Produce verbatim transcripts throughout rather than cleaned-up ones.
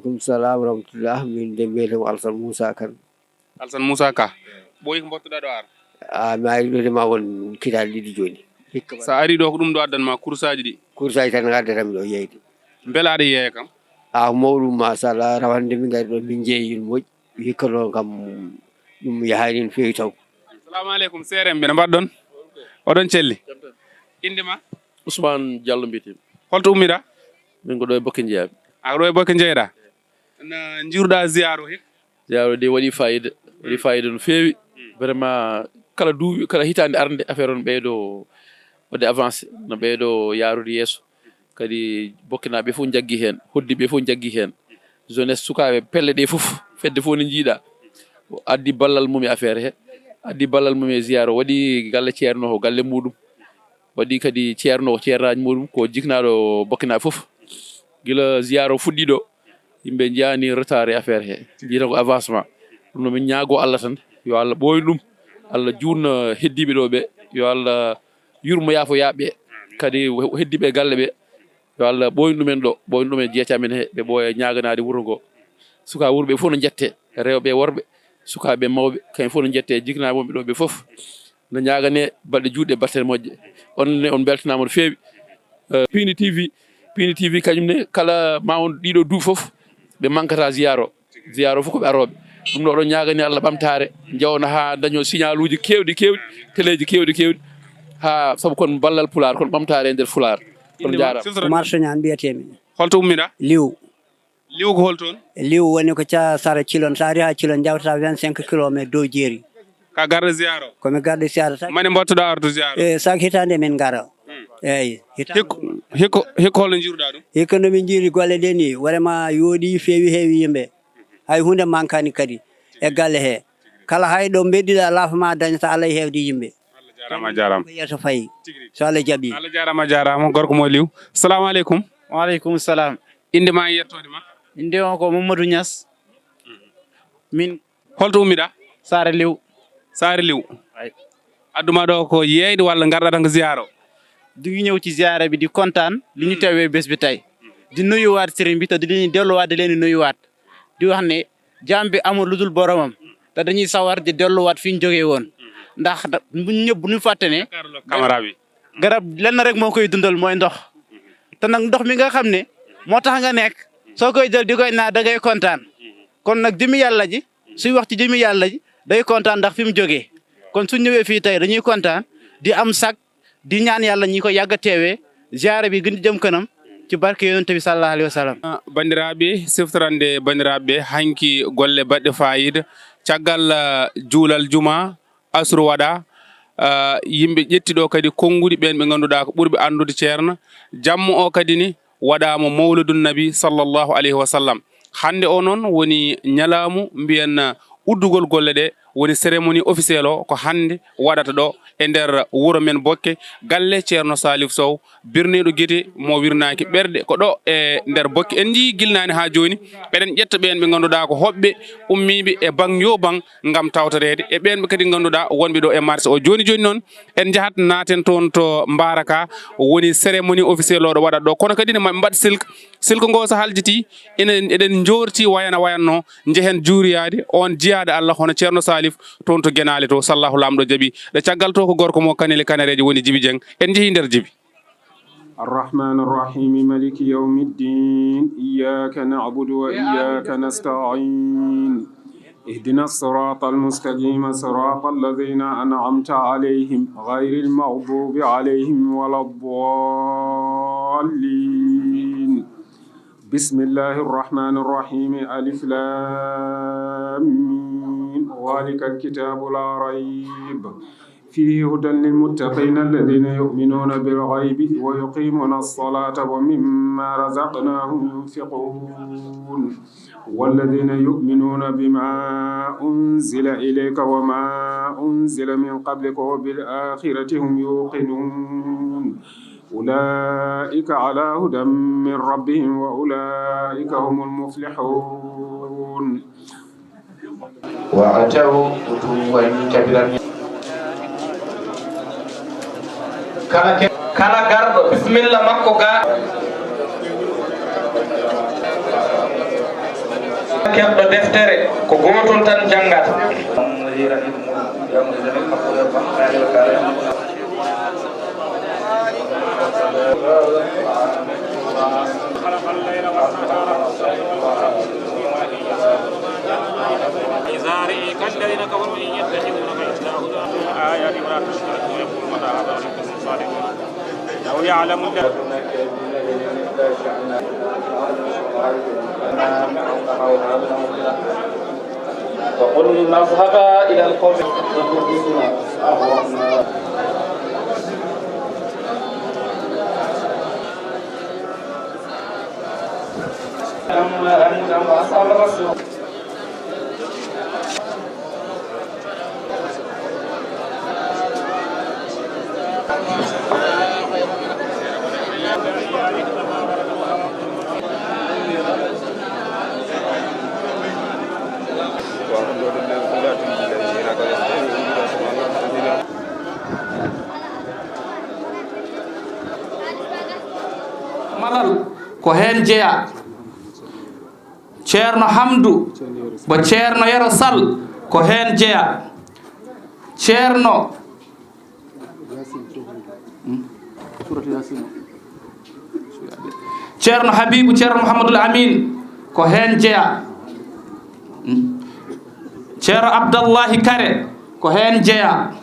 Aleykum salam wa rahmatullah. Min de mbiyetee Alsan Moussa Kane. Alsan Moussa Ka. Ɓooyi ko mbattuɗaa ɗo ar? A mi ari ɗo de ma won kitaale ɗiɗi jooni. Hikka. So a ari ɗo ko ɗum ɗo addan ma kursaaji ɗi? Kursaaji tan ngaddatami ɗo yeeyde. Mbela aɗa yeeya kam? A mawɗum machallah, rawande min ngari ɗo min jeeyi ina moƴƴi. Hikka noon kam ɗum yahaani no feewi taw. Assalamu aleykum, seereeɓe, mbaɗɗon? Oɗon celli? Innde ma? Ousmane Diallo mbiyetee. Holto ummiɗaa? Min ko ɗo e Bokke njeyaa. A ko ɗo e Bokke njeeɗaa? No njiiruɗaa ziyaaro hikka? Ziyaaro de waɗi fayida, waɗi fayida no feewi. Vraiment, kala duuɓi, kala hitaande arde, affaire on ɓeydo waɗde avancé, no ɓeydo yaarude yeeso. Kadi Bokkinaaɓe fof njaggi heen, hoddiiɓe fof njaggi heen. Jeunesse, sukaaɓe, pelle ɗe fof, fedde fof ne njiiɗa. O addi ballal mum e affaire he, addi ballal mum e ziyaaro, waɗi galle Ceerno ko galle muɗum. Waɗi kadi Ceerno ko ceernaaji muɗum, ko jiknaaɗo Bokkinaaɓe fof. Gila ziyaaro fuɗɗi ɗo, yimɓe njiyaani retard e affaire he, njiyata ko avancement. Ɗum no min ñaago Allah tan, yo Allah ɓooynu ɗum, Allah juutna heddiiɓe ɗo ɓe, yo Allah yurmo yaafo yaaɓe, kadi heddiiɓe galle ɓe, yo Allah ɓooynu ɗumen ɗo, ɓooynu ɗumen jeece amen he, ɓe ɓooya ñaaganaade wuro ngo. Sukaa wuro ɓe fof no njette, rewɓe e worɓe, sukaaɓe e mawɓe, kamɓe fof no njette, jiknaaɓe wonɓe ɗo ɓe fof. No ñaagane balɗe juutɗe, batte moƴƴe. On ne on mbeltanaama no feewi. Eh, Pindi T V, Pindi T V kañum ne kala ma on ɗiɗo duuɓi fof ɓe mankata ziyaaro. Ziyaaro fof ko ɓe arooɓe. Ɗum ɗo oɗon ñaagani Allah ɓamtaare, njawna haa dañoo signal uji keewɗi keewɗi, teleeji keewɗi keewɗi, haa sabu kon ballal Pulaar, kon ɓamtaare e nder Pulaar. On njaaraama. Oumar Soñaan mbiyetee-mi. Holto ummiɗaa? Liw. Liw ko hol toon? Liw woni ko ca sara Cilon, so a ari haa Cilon, njawtata vingt-cinq kilomètres dow jeeri. Ka garɗo ziyaaro? Ko mi garɗo ziyaaro tan. Mani mbattuɗaa artu ziyaaro? Eh, saak hitaande min ngara. Hmm. Eeyi, hitaande. Hikko, hikko, hikko holno njiiruɗaa ɗum? Hikka no min njiiri golle ɗe ni, vraiment yooɗi, feewi, heewi yimɓe. Hay huunde mankaani kadi e galle he. Kala hay ɗo mbeɗɗiɗaa laafa ma dañata Alla e heewde yimɓe. Allah jaaraama, a jaaraama. Ko yeeso fayi. Tigi rigi. So Allah jaɓi. Allah jaaraama, a jaaraama. Gorko mo Liw. Salamu aleykum. Wa aleykum salam. Innde ma e yettoode ma? Innde o ko Mamadou Niass. Min. Holto ummiɗaa? Saare Liw. Saare Liw. Ay. Addu ma ɗo ko yeeyde walla ngarɗaa tan ko ziyaaro? Di ngi ñëw ci ziyaara bi, di kontaan li ñu teewee bés bi tey. Di nuyuwaat sëriñ bi te di leen delluwaat, di leen nuyuwaat. Di wax ne jaam bi amul lu dul boromam. Te dañuy sawar di delluwaat fi ñu jógee woon. Ndax da-, bu ñu ñëpp bu ñu fàtte ne garab lenn rek moo koy dundal, mooy ndox. Te nag ndox mi nga xam ne moo tax nga nekk, soo koy jël di koy naan da ngay kontaan. Kon nag jëmi Yàlla ji, suy wax ci jëmi Yàlla ji, day kontaan ndax fi mu jógee. Kon su ñëwee fii tey dañuy kontaan, di am sag, di ñaan Yàlla ñi ko yàgg a teewee, ziyaara bi gën di jëm kanam ci barke Yonent bi sallallahu alayhi wa sallam. Banndiraaɓe, siftorande banndiraaɓe, hanki golle baɗɗe faayiida. Caggal, ah, juulal juma, asru waɗa, ah, yimɓe ƴetti ɗo kadi konnguɗi ɓeen ɓe ngannduɗaa ko ɓurɓe anndude Ceerno. Jamma o kadi ni, waɗaama Mawludun Nabi sallallahu alayhi wa sallam. Hannde o noon woni ñalaamu mbiyen, uh, uddugol golle ɗe, woni cérémonie officielle o ko hannde waɗata ɗo e nder wuro men Bokke, galle Ceerno Salif Sow, birneeɗo gite mo wirnaaki ɓerɗe, ko ɗo e nder Bokke. En njiyii gila naane haa jooni, eɗen ƴetta ɓeen ɓe ngannduɗaa ko hoɓɓe ummiiɓe e baŋ yo baŋ ngam tawtoreede e ɓeen ɓe kadi ngannduɗaa wonɓe ɗo e marché o. Jooni jooni noon, en njahat naaten toon to Mbaraka, woni cérémonie officielle o ɗo waɗat ɗo. Kono kadi ne maɓe mbaɗ silk. Silk ngo so haljitii, enen eɗen njoorti wayana wayanno, njehen juuriyaade on jiyaaɗo Allah hono Ceerno Salif toon to Genaale to. Sallahu Laamɗo jaɓi. Ɗo caggal to ko gorko mo Kanel e Kanereeje woni Jibi Jeŋ. En njehii nder Jibi. الرحمن الرحيم. ملك يوم الدين. إياك نعبد وإياك نستعين. اهدنا الصراط المستقيم، صراط الذين أنعمت عليهم، غير المغضوب عليهم ولا الضالين. بسم الله الرحمن الرحيم. ألف لام ميم. ذلك الكتاب لا ريب فيه هدى للمتقين الذين يؤمنون بالغيب ويقيمون الصلاة ومما رزقناهم ينفقون والذين يؤمنون بما أنزل إليك وما أنزل من قبلك وبالآخرة هم يوقنون أولئك على هدى من ربهم وأولئك هم المفلحون. وأتوا عتوا كبيرا. Kala ke-, kala garɗo, bisimilla makko ga. Keɓɗo deftere ko gootol tan janngata. إذا رئيك الذين كفروا إن يتخذونك إلا هزوا. آيات ولا تشركوا يقول متى هذا وإن كنتم صادقين. لو يعلم الذين وقلنا اذهبا إلى القوم. أصحاب الرسول. Malal ko heen jeyaa. Ceerno Hamdu, ko Ceerno Yero Sall, ko heen jeyaa. Ceerno, hmm? Ceerno Habibu, Ceerno Mouhamadul Amin, ko heen jeyaa. Hmm? Ceerno Abdallahi Kare, ko heen jeyaa.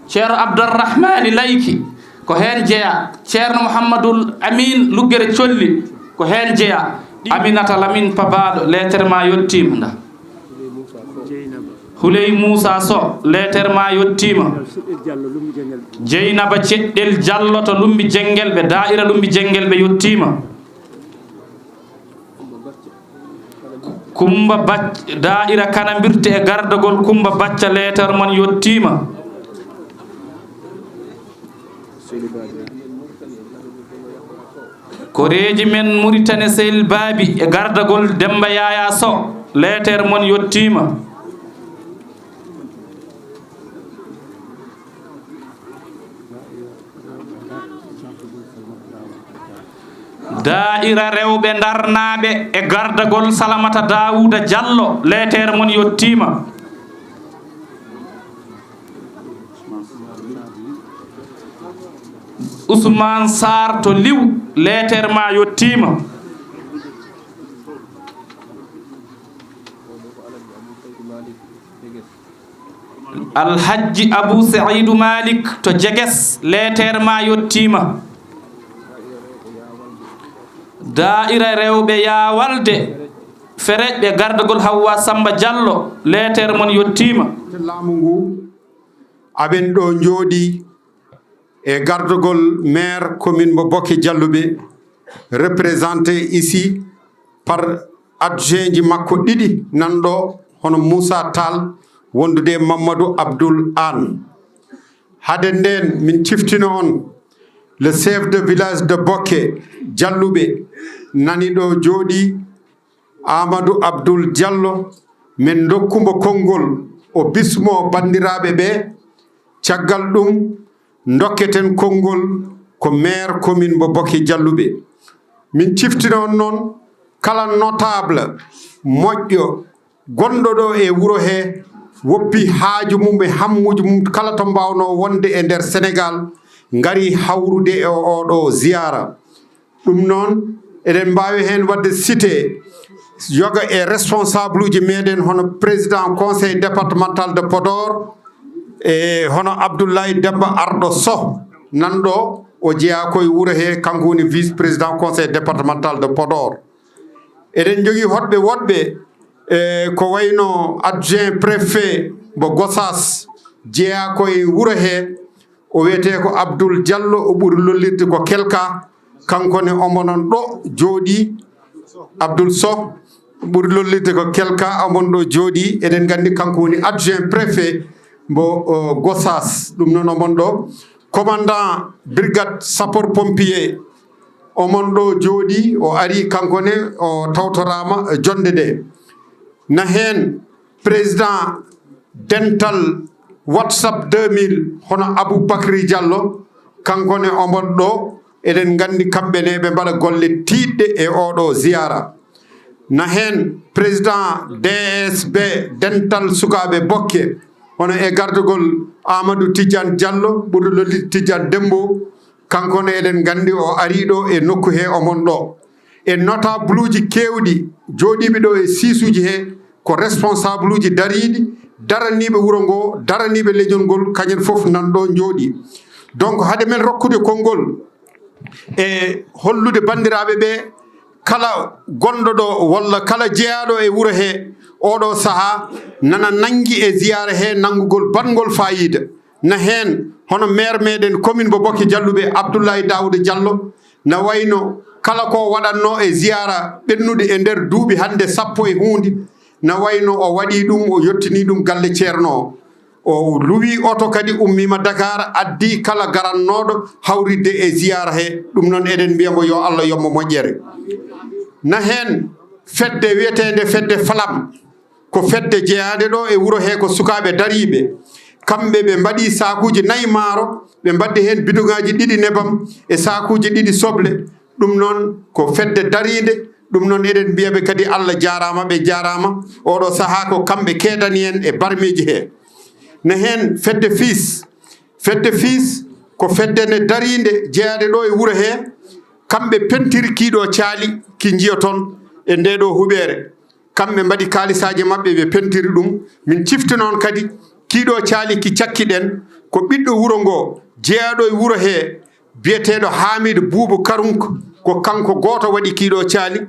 Ceerno Abdurrahmani Layki, ko heen jeyaa. Ceerno Mouhamadul Amin Luggere Colli, ko heen jeyaa. Aminata Lamin Pabaaɗo, leetere ma yottiima. Nda. Huley Muusa Soh, leetere ma yottiima. Jeynaba Ceɗɗel Jallo to Lummbi Jenngelɓe, daa'ira Lummbi Jenngelɓe yottiima. Kumba Bac-, daa'ira Kanambirte e gardagol Kumba Bacca, leetere mon yottiima. Koreeji men Muritani Seyil Baabi e gardagol Demmba Yaayaa Soh, leetere mon yottiima. Daa'ira rewɓe Ndarnaaɓe e gardagol Salamata Daawuuda Jallo, leetere mon yottiima. Usmaan Saar to Liw, leetere ma yottiima. Alhajji Abu Saidu Malik to Jeges, leetere ma yottiima. Daa'ira rewɓe Yaawalde, Fereƴɓe gardagol Hawwa Samba Jallo, leetere mon yottiima. Laamu ngu, aɓen ɗo njooɗii e gardagol maire commune mo Boki Jalluɓe, représenté ici par adjoint ji makko ɗiɗi nan ɗo, hono Moussa Tall, wondude e Mamadou Abdoul Anne. Hade nden, min ciftino on, le chef de village de Bokke Jalluɓe nani ɗo jooɗii, Amadou Abdoul Diallo, min ndokkumo konngol, o bismo banndiraaɓe ɓe. Caggal ɗum, ndokketen konngol ko maire commune mo Boki Jalluɓe. Min ciftino on noon, kala notable moƴƴo gonɗo ɗo e wuro he, woppi haaju mum e hammuuji mum kala to mbaawno wonde e nder Sénégal, ngari hawrude e oɗo ziyaara. Ɗum noon, eɗen mbaawi heen waɗde cité yoga e responsable uji meɗen, hono président conseil départemental de Podor, e hono Abdoulaye Demba Arɗo Soh, nan ɗo, o jeyaa ko e wuro he, kanko woni vice président conseil départemental de Podor. Eɗen njogii hoɗɓe woɗɓe, e ko wayno adjoint préfet mo Gossas, jeyaa ko e wuro he, o wiyetee ko Abdoul Diallo, o ɓuri lollirde ko Kelka, kanko ne omo noon ɗo jooɗii, Abdoul Soh, ɓuri lollirde ko Kelka, omon ɗo jooɗii, eɗen nganndi kanko woni adjoint préfet mbo, o, Gossas, ɗum noon omon ɗo. Commandant brigade sapeur pompier, omon ɗo jooɗii, o arii kanko ne, o tawtoraama jonnde nde. Na heen président dental WhatsApp deux mille, hono Aboubacry Diallo, kanko ne omon ɗo, Eɗen nganndi kamɓe ne ɓe mbaɗa golle tiiɗɗe e oɗo ziyara. Na heen président D S B, dental sukaaɓe Bokke, hono e gardagol Amadou Tidiane Diallo, ɓurɗo lolliɗe Tidiane Dembo, kanko ne eɗen nganndi o arii ɗo e nokku he omon ɗo. E notableji keewɗi jooɗiiɓe ɗo e siisuuji he, ko responsableji dariiɗi, daraniiɓe wuro ngo, daraniiɓe leñol ngol, kañen fof nan ɗo njooɗii. Donc, hade men rokkude konngol, e hollude banndiraaɓe ɓe, kala gonɗo ɗo walla kala jeyaaɗo e wuro he oɗo sahaa nana nanngi e ziyaara he nanngugol baɗngol faayiida. Na heen hono maire meɗen commune mo Bokke Jalluɓe, Abdoulaye Daouda Diallo, na wayno kala ko waɗatno e ziyaara ɓennuɗe e nder duuɓi hannde sappo e huunde, na wayno o waɗi ɗum, o yettini ɗum galle ceerno o. O luwi oto kadi, ummiima Dakar, addi kala garannooɗo hawritde e ziyaara he. Ɗum noon eɗen mbiya mo yo Allah yoɓ mo moƴƴere. Na heen fedde wiyeteende fedde Falam, ko fedde jeyaande ɗo e wuro he ko sukaaɓe dariiɓe. Kamɓe ɓe mbaɗi saakuuji nayi maaro, ɓe mbaddi heen bidoŋaaji ɗiɗi nebam e saakuuji ɗiɗi soble. Ɗum noon ko fedde dariinde. Ɗum noon eɗen mbiya ɓe kadi Allah jaaraama, ɓe jaaraama. Oɗo sahaa ko kamɓe keedani en e barmeeji he. Ne heen fedde Fiis. Fedde Fiis ko fedde nde dariinde jeyaade ɗo e wuro he. Kamɓe pentiri kiiɗo caali ki njiyoton e nde ɗo huɓeere. Kamɓe mbaɗi kaalisaaji maɓɓe, ɓe pentiri ɗum. Min cifti noon kadi kiiɗo caali ki cakkiɗen ko ɓiɗɗo wuro ngo, jeyaɗo e wuro he, biyeteeɗo Hamidou Boubou Karunk, ko kanko gooto waɗi kiiɗo caali.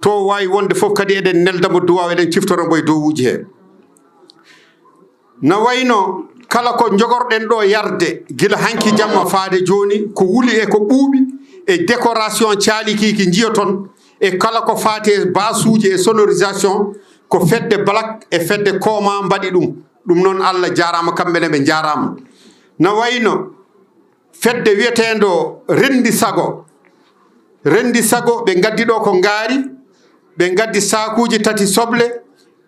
To waawi wonde fof kadi eɗen nelda mo duwaaw, eɗen ciftora mbo e dowuuji he. Na wayno kala ko jogorɗen ɗo yarde gila hanki jamma faade jooni, ko wuli e ko ɓuuɓi e décoration caali ki, ki njiyoton, e kala ko faati e baasuuji e sonorisation, ko fedde Black e fedde Kooma mbaɗi ɗum. Ɗum noon Allah jaaraama, kamɓe ne ɓe njaaraama. Na wayno fedde wiyeteendo Renndi Sago. Renndi Sago, ɓe ngaddi ɗo ko ngaari, ɓe ngaddi saakuuji tati soble,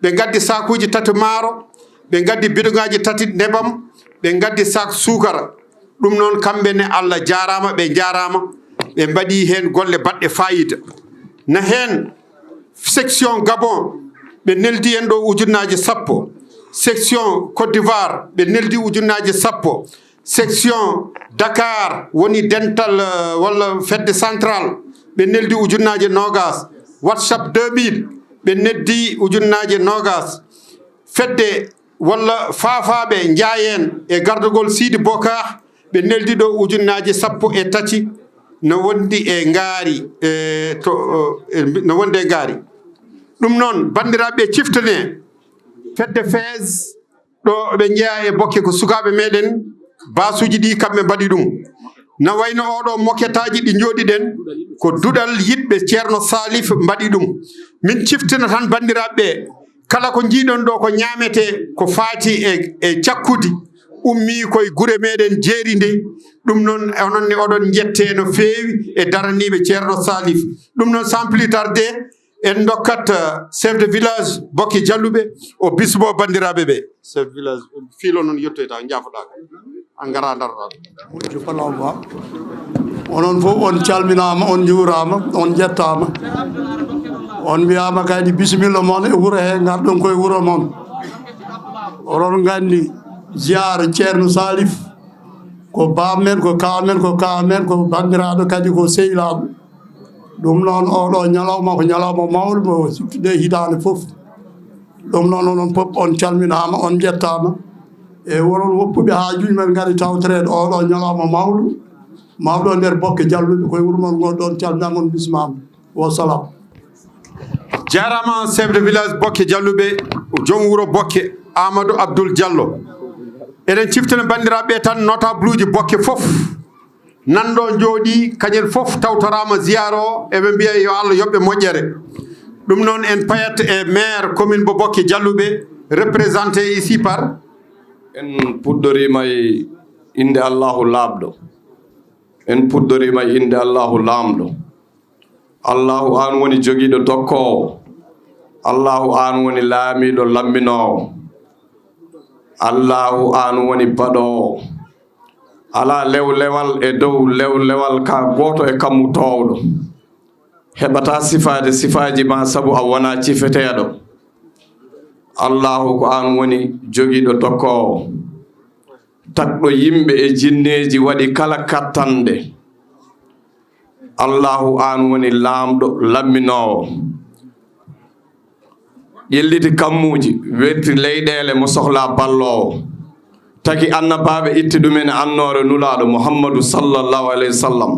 ɓe ngaddi saakuuji tati maaro, ɓe ngaddi bidoŋaaji tati nebam, ɓe ngaddi saak suukara. Ɗum noon kamɓe ne Allah jaaraama, ɓe njaaraama, ɓe mbaɗi heen golle baɗɗe faayiida. Na heen section Gabon, ɓe neldi en ɗo ujunnaaje sappo. Section Côte d'Ivoire, ɓe neldi ujunnaaje sappo. Section Dakar woni dental, eh, walla fedde central, ɓe neldi ujunnaaje noogas. WhatsApp deux mille, ɓe neldi ujunnaaje noogas. Fedde walla faafaaɓe Njaayeen e gardagol Siidi Boka, ɓe neldi ɗo ujunnaaje sappo e tati, no wondi e ngaari, e to, e, no wondi e ngaari. Ɗum noon, banndiraaɓe, ciftane fedde Fez, ɗo ɓe njeyaa e Bokke, ko sukaaɓe meɗen, baasuuji ɗi kamɓe mbaɗi ɗum. Na wayno oɗo moketaaji ɗi njooɗiɗen, ko duɗal yiɗɓe Ceerno Salif mbaɗi ɗum. Min ciftina tan banndiraaɓe, kala ko njiiɗon ɗo ko ñaametee, ko faati e, e cakkudi, ummii koye gure meɗen jeeri nde. Ɗum noon, onon ne oɗon njettee no feewi e daraniiɓe Ceerno Salif. Ɗum noon, sans plus tarder, en ndokkat, eh, chef de village Bokke Jalluɓe, o bismo banndiraaɓe ɓe. Chef de village, fiilo noon yettoyta, njaafoɗaa. A ngara ndaroɗaa. Moƴƴo, Palaw Ba. Onon fof on calminaama, on njuuraama, on njettaama. On mbiyaama kadi bisimilla mon e wuro he, ngarɗon koye wuro mon. Oɗon nganndi ziyaara Ceerno Salif, ko baam men, ko kaaw men, ko kaaw men, ko banndiraaɗo kadi ko sehilaaɗo. Ɗum noon, oɗo ñalawma ko ñalawma mawɗo mo siftude hitaande fof. Ɗum noon, onon fof on calminaama, on njettaama. E wonon woppuɓe haajuuji men ngari tawtoreede oɗo ñalawma mawɗo, mawɗo nder Bokke Jalluɓe, koye wuro mon ngon ɗon, calminaama, on bismaama. Wa salaam. Jaaraama chef de village Bokke Jalluɓe, joom wuro Bokke, Amadou Abdoul Diallo. Eɗen ciftina banndiraaɓe tan, notableji Bokke fof nan ɗo njooɗii, kañen fof tawtoraama ziyaara o, eɓe mbiya yo Allah yoɓ ɓe moƴƴere. Ɗum noon, en payat e maire commune mo Bokke Jalluɓe, représenté ici par. En puɗɗoriima e innde Allahu Laaɓɗo. En puɗɗoriima e innde Allahu Laamɗo. Allahu, aan woni jogiiɗo dokkoowo. Allahu, aan woni laamiiɗo lamminoowo. Allahu, aan woni baɗoowo. Alaa lewlewal e dow lewlewal ka gooto e kammu toowɗo. Heɓataa sifaade sifaaji ma sabu a wonaa cifeteeɗo. Allaahu ko aan woni jogiiɗo dokkoowo. Tagɗo yimɓe e jinneeji waɗi kala kattanɗe. Allaahu aan woni laamɗo lamminoowo. Ƴelliti kammuuji, werti leyɗeele mo sohlaa balloowo. Tagi annabaaɓe itti ɗumen e annoore nulaaɗo Muhammadu sallallahu alayhi wa sallam.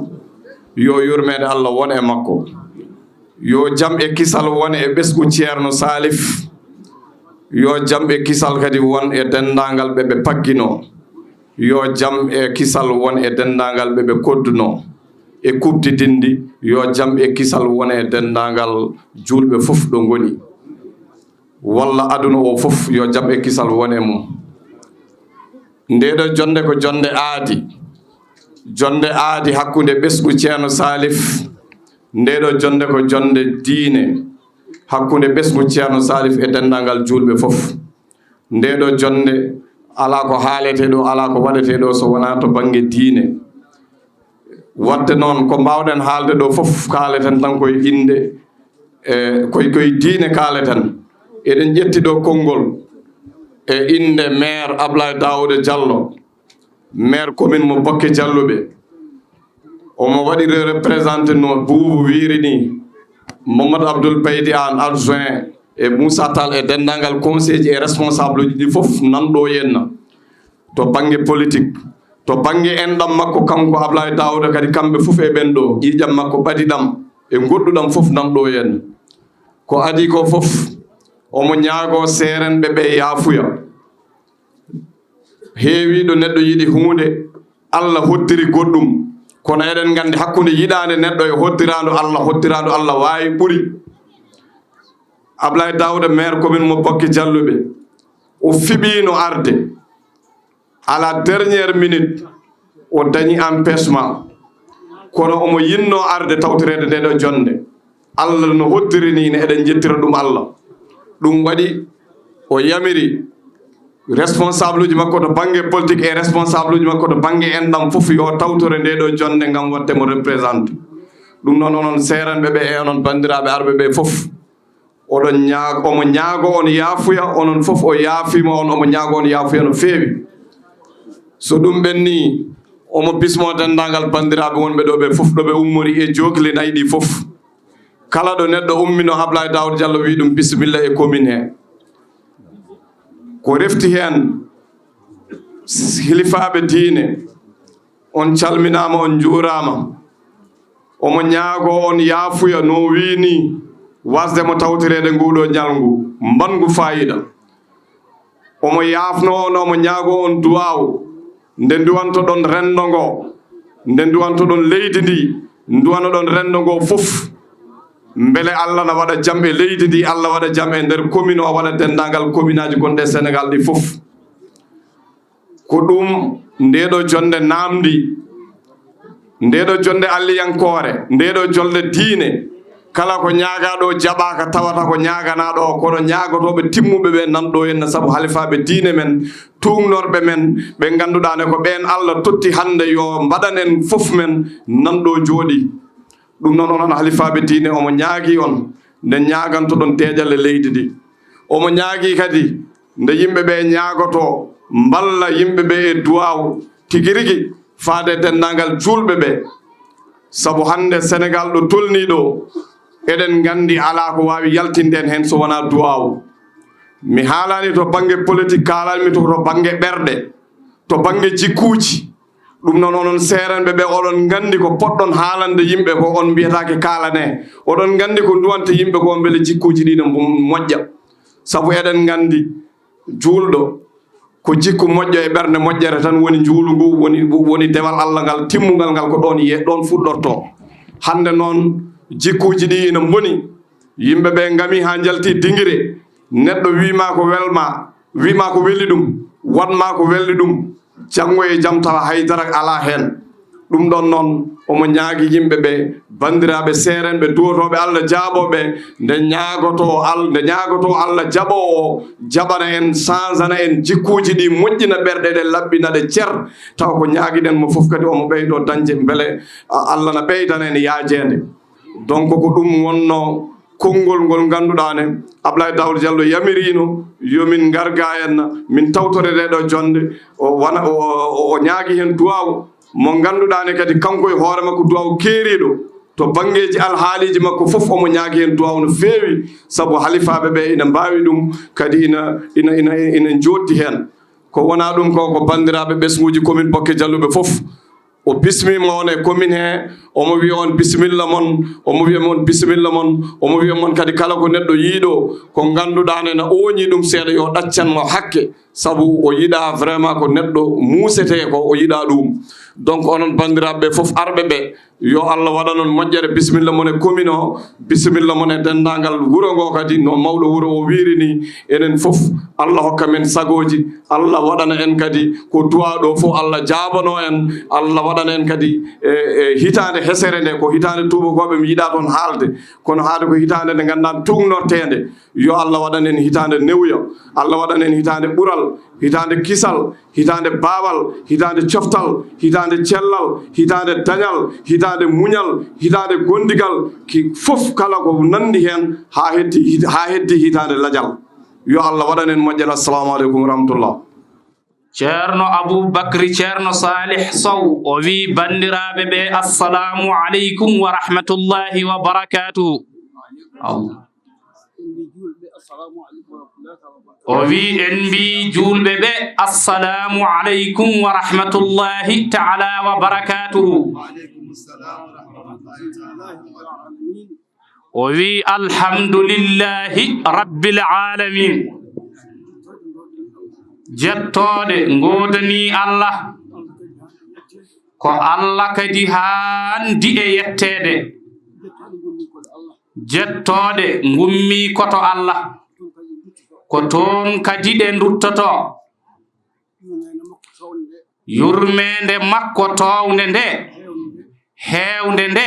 Yo yurmeende Allah won e makko. Yo jam e kisal won e ɓesngu Ceerno Salif. Yo jam e kisal kadi won e denndaangal ɓe ɓe pagginoo. Yo jam e kisal won e denndaangal ɓe ɓe koddunoo e kuɓtidinndi. Yo jam e kisal won e denndaangal juulɓe fof ɗo ngoni. Walla aduna o fof, yo jam e kisal won e mum. Ndeeɗo jonnde ko jonnde aadi. Jonnde aadi hakkunde ɓesngu Ceerno Salif. Ndeeɗo jonnde ko jonnde diine hakkunde ɓesngu Ceerno Salif e denndaangal juulɓe fof. Ndeeɗo jonnde alaa ko haaletee ɗo, alaa ko waɗetee ɗo so wonaa to bannge diine. Waɗde noon, ko mbaawɗen haalde ɗo fof, kaaleten tan koye innde, e koye, koye diine kaaleten. Eɗen ƴetti ɗo konngol e innde maire Ablaye Daouda Diallo, maire commune mo Bokke Jalluɓe. Omo waɗi re-, représenté no Boubou wiiri ni, Mamadou Abdoul Baydi Anne adjoint e Moussa Tall e denndaangal conseil ji e responsable uji ɗi fof nan ɗo henna. To bannge politique, to bannge enɗam makko kanko Ablaye Daouda kadi kamɓe fof e ɓen ɗo, ƴiiƴam makko ɓadiɗam e goɗɗuɗam fof nan ɗo henna. Ko adii ko fof, omo ñaagoo seerenɓe ɓe yaafuya. Heewiiɗo neɗɗo yiɗi huunde, Allah hottiri goɗɗum. Kono eɗen nganndi hakkunde yiɗaande neɗɗo e hottiraandu Allah, hottiraandu Allah waawi ɓuri. Ablaye Daouda, maire commune mo Bokke Jalluɓe, o fiɓiino arde. À la dernière minute, o dañi empêchement. Kono omo yinnoo arde tawtoreede nde ɗo jonnde. Allah no hottiri ni, ne eɗen njettira ɗum Allah. Ɗum waɗi o yamiri responsable uji makko to bannge politique e responsable uji makko to bannge enɗam fof yo tawtore nde ɗo jonnde ngam waɗde mo représenté. Ɗum noon onon seeranɓe ɓe e onon banndiraaɓe arɓe ɓe fof, oɗon ñaag-, omo ñaago on yaafuya, onon fof o yaafiima on, omo ñaago on yaafuya no feewi. So ɗum ɓenni, omo bismo denndaangal banndiraaɓe wonɓe ɗo ɓe fof, ɗo ɓe ummori e jookli nayi ɗi fof. Kala ɗo neɗɗo ummino, Ablaye Daouda Diallo wi ɗum bisimilla e commune he. Ko refti heen, hilifaaɓe diine, on calminaama, on njuuraama. Omo ñaago on yaafuya no wii ni, wasde mo tawtoreede nguɗo ñalngu, mbaɗngu faayiida. Omo yaafno on, omo ñaago on duwaaw, nde nduwantoɗon renndo ngo, nde nduwantoɗon leydi ndi, nduwanoɗon renndo ngo fof. Mbele Allah na waɗa jam e leydi ndi, Allah waɗa jam e nder commune o, waɗa denndaangal communeaji gonɗi e Sénégal ɗi fof. Ko ɗum ndeɗo jonnde naamndi, ndeɗo jonnde alliyankoore, ndeɗo jolde diine. Kala ko ñaagaa ɗo jaɓaaka, tawata ko ñaaganaa ɗo, kono ñaagotooɓe timmuɓe ɓe nan ɗo henna, sabu halifaaɓe diine men, tuugnorɓe men, ɓe ngannduɗaa ne ko ɓeen Allah totti hannde yo mbaɗan en fof men nan ɗo jooɗii. Ɗum noon, onon halifaaɓe diine, omo ñaagii on nde ñaagantoɗon deeƴal e leydi ndi. Omo ñaagii kadi nde yimɓe ɓe ñaagotoo, mballa yimɓe ɓe e duwaaw tigi rigi faade e denndaangal juulɓe ɓe. Sabu hannde Senegaal ɗo tolnii ɗo, eɗen nganndi alaa ko waawi yaltinde en heen so wonaa duwaaw. Mi haalaani to bannge politik, kaalanmi to, to bannge ɓerɗe, to bannge jikkuuji. Ɗum noon, onon seeranɓe ɓe, oɗon nganndi ko potɗon haalande yimɓe ko, on mbiyataake kaalanee. Oɗon nganndi ko nduwante yimɓe ko, mbele jikkuuji ɗi ne mbo-, moƴƴa. Sabu eɗen nganndi juulɗo ko jikku moƴƴo e ɓernde moƴƴere tan woni njuulu ngu, woni, woni dewal Allah ngal timmungal ngal ko ɗoon ye-, ɗoon fuɗɗortoo. Hannde noon jikkuuji ɗi ina mboni. Yimɓe ɓe ngami haa njalti dingire. Neɗɗo wii ma ko welma, wii ma ko weli ɗum, waɗ ma ko weli ɗum. Janngo e jam tawa hay dara alaa heen. Ɗum ɗoon noon, omo ñaagi yimɓe ɓe, Banndiraaɓe seerenɓe duwotooɓe Allah jaabooɓe, nde ñaagotoo Al-, nde ñaagotoo Allah jaɓoowo jaɓana en, sansana en jikkuuji ɗi, moƴƴina ɓerɗe ɗe, laɓɓina ɗe cer, taw ko ñaagiɗen mo fof kadi omo ɓeydoo dañde, mbele, a, Allah na ɓeydana en yaajeende. Donc ko ɗum wonnoo konngol ngol ngannduɗaa ne, Ablaye Daouda Diallo yamiriino yo min ngar ga en, min tawtore ɗee ɗoo jonnde, o wana, o, o, o ñaagi heen duwaaw mo ngannduɗaa ne kadi kanko e hoore makko duwaaw keeriiɗo to banngeeji alhaaliiji makko fof, omo ñaagi heen duwaaw no feewi, sabu halifaaɓe ɓe ina mbaawi ɗum, kadi ina, ina, ina, ina njooɗdi heen. Ko wonaa ɗum ko, ko banndiraaɓe ɓesnguuji commune Bokke Jalluɓe fof. O bismiima on e commune he, omo wiya on bisimilla mon, omo wiya mon bisimilla mon, omo wiya mon kadi kala ko neɗɗo yiiɗo, ko ngannduɗaa ne na ooñi ɗum seeɗa, yo ɗaccan mo hakke, sabu o yiɗaa vraiment ko neɗɗo muusetee ko, o yiɗaa ɗum. Donc onon banndiraaɓe ɓe fof arɓe ɓe, yo Allah waɗan on moƴƴere, bisimilla mon e commune o, bisimilla mon e denndaangal wuro ngo kadi, no mawɗo wuro o wiiri ni, enen fof Allah hokka men sagooji, Allah waɗana en kadi ko duwaa ɗo fof, Allah jaabanoo en, Allah waɗana en kadi e, e hitaande hesere nde, ko hitaande tuubakooɓe mi yiɗaa toon haalde, kono haade ko hitaande nde ngannduɗaa tuugnorteende, yo Allah waɗan en hitaande newya, Allah waɗan en hitaande ɓural, hitaande kisal, hitaande baawal, hitaande coftal, hitaande cellal, hitaande dañal, hitaande muñal, hitaande gondigal, ki fof kala ko nanndi heen haa heddi, haa heddi hitaande lajal. Yo Allah waɗan en moƴƴere. Assalamu aleykum wa rahmatullah. Ceerno Aboubacry, Ceerno Salih Sow, o wi banndiraaɓe ɓe, "Assalamu aleykum wa rahmatullahi wa barakatuhu." Aw. O wi, en mbi juulɓe ɓe, "Assalamu aleykum wa rahmatullahi ta'ala wa barakatuhu." O wi, "Alhamdulillahi rabbil alamin." Jettooɗe ngoodani Allah. Ko Allah kadi haandi e yetteede. Jettooɗe ngummii ko to Allah. Ko toon kadi ɗe nduttotoo. Yurmeende makko toownde nde, heewnde nde,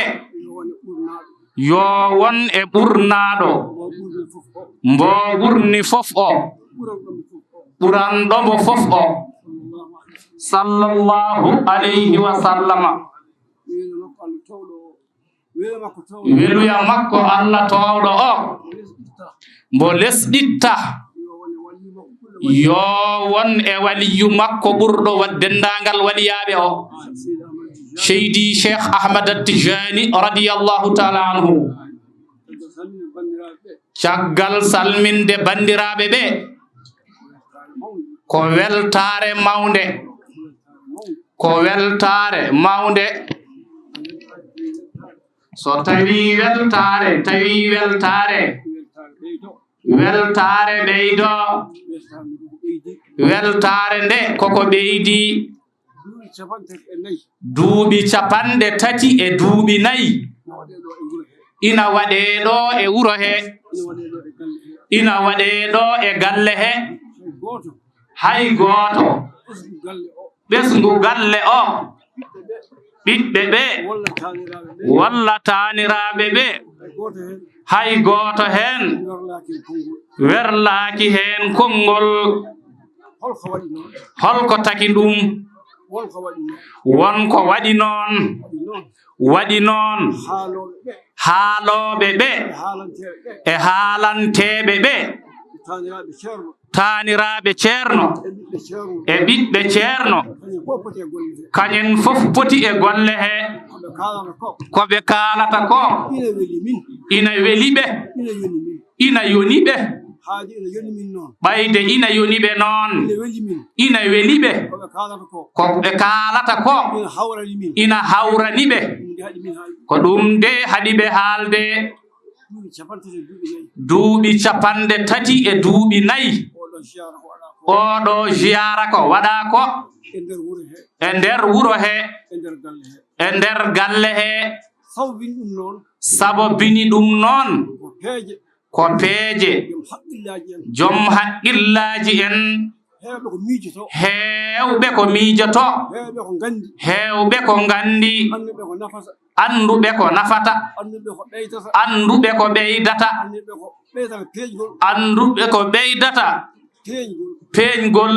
yo won e ɓurnaaɗo, mbo ɓurni fof o, ɓuranɗo mo fof o, sallallahu alayhi wa sallama. Weluya makko Allah toowɗo o, mbo lesɗitta, yo won e waliyu makko ɓurɗo wa-, denndaangal waliyaaɓe o, Seydi Cheikh Ahmad Tijani radiyallahu ta'ala anhu. Caggal salminde banndiraaɓe ɓe, ko weltaare mawnde, ko weltaare mawnde. So tawi weltaare, tawi weltaare, weltaare ɓeydo, weltaare nde koko ɓeydi. Duuɓi capanɗe tati e duuɓi nayi. Ina waɗee ɗo e wuro he. Ina waɗee ɗo e galle he. Hay gooto. Ɓesngu galle o. Ɓiɓɓe ɓe. Walla taaniraaɓe ɓe. Hay gooto heen. Werlaaki heen konngol. Holko waɗi noon? Holko taki ɗum? Won ko waɗi noon. Won ko waɗi noon. Waɗi noon. Waɗi noon. Haalooɓe ɓe. Haalooɓe ɓe. E haalanteeɓe ɓe. E haalanteeɓe ɓe. Taaniraaɓe Ceerno. Taaniraaɓe Ceerno. E ɓiɓɓe Ceerno. E ɓiɓɓe Ceerno. Kañum fof poti e golle he. Kañum fof poti e golle he. Ko ɓe kaalata ko. Ko ɓe kaalata ko. Ina weli min. Ina weli ɓe. Ina yoni min. Ina yoni ɓe. Haade ina yoni min noon. Ɓayde ina yoni ɓe noon. Ina weli min. Ina weli ɓe. Ko ɓe kaalata ko. Ko ɓe kaalata ko. Ina hawrani min. Ina hawrani ɓe. Ɗum de haɗi min haali. Ko ɗum de haɗi ɓe haalde. Duuɓi capanɗe tati e duuɓi nayi. Duuɓi capanɗe tati e duuɓi nayi. Oɗo ziyaara ko waɗaa ko. Oɗo ziyaara ko waɗaa ko. E nder wuro he. E nder wuro he. E nder galle he. E nder galle he. Sabu bini ɗum noon. Sabu bini ɗum noon. Ko peeje. Ko peeje. Joom haqqillaaji en. Joom haqqillaaji en. Heewɓe ko miijoto. Heewɓe ko miijoto. Heewɓe ko nganndi. Heewɓe ko nganndi. Annduɓe ko nafata. Annduɓe ko nafata. Annduɓe ko ɓeydata. Annduɓe ko ɓeydata. Annduɓe ko ɓeydata peeñgol. Annduɓe ko ɓeydata peeñgol. Peeñgol.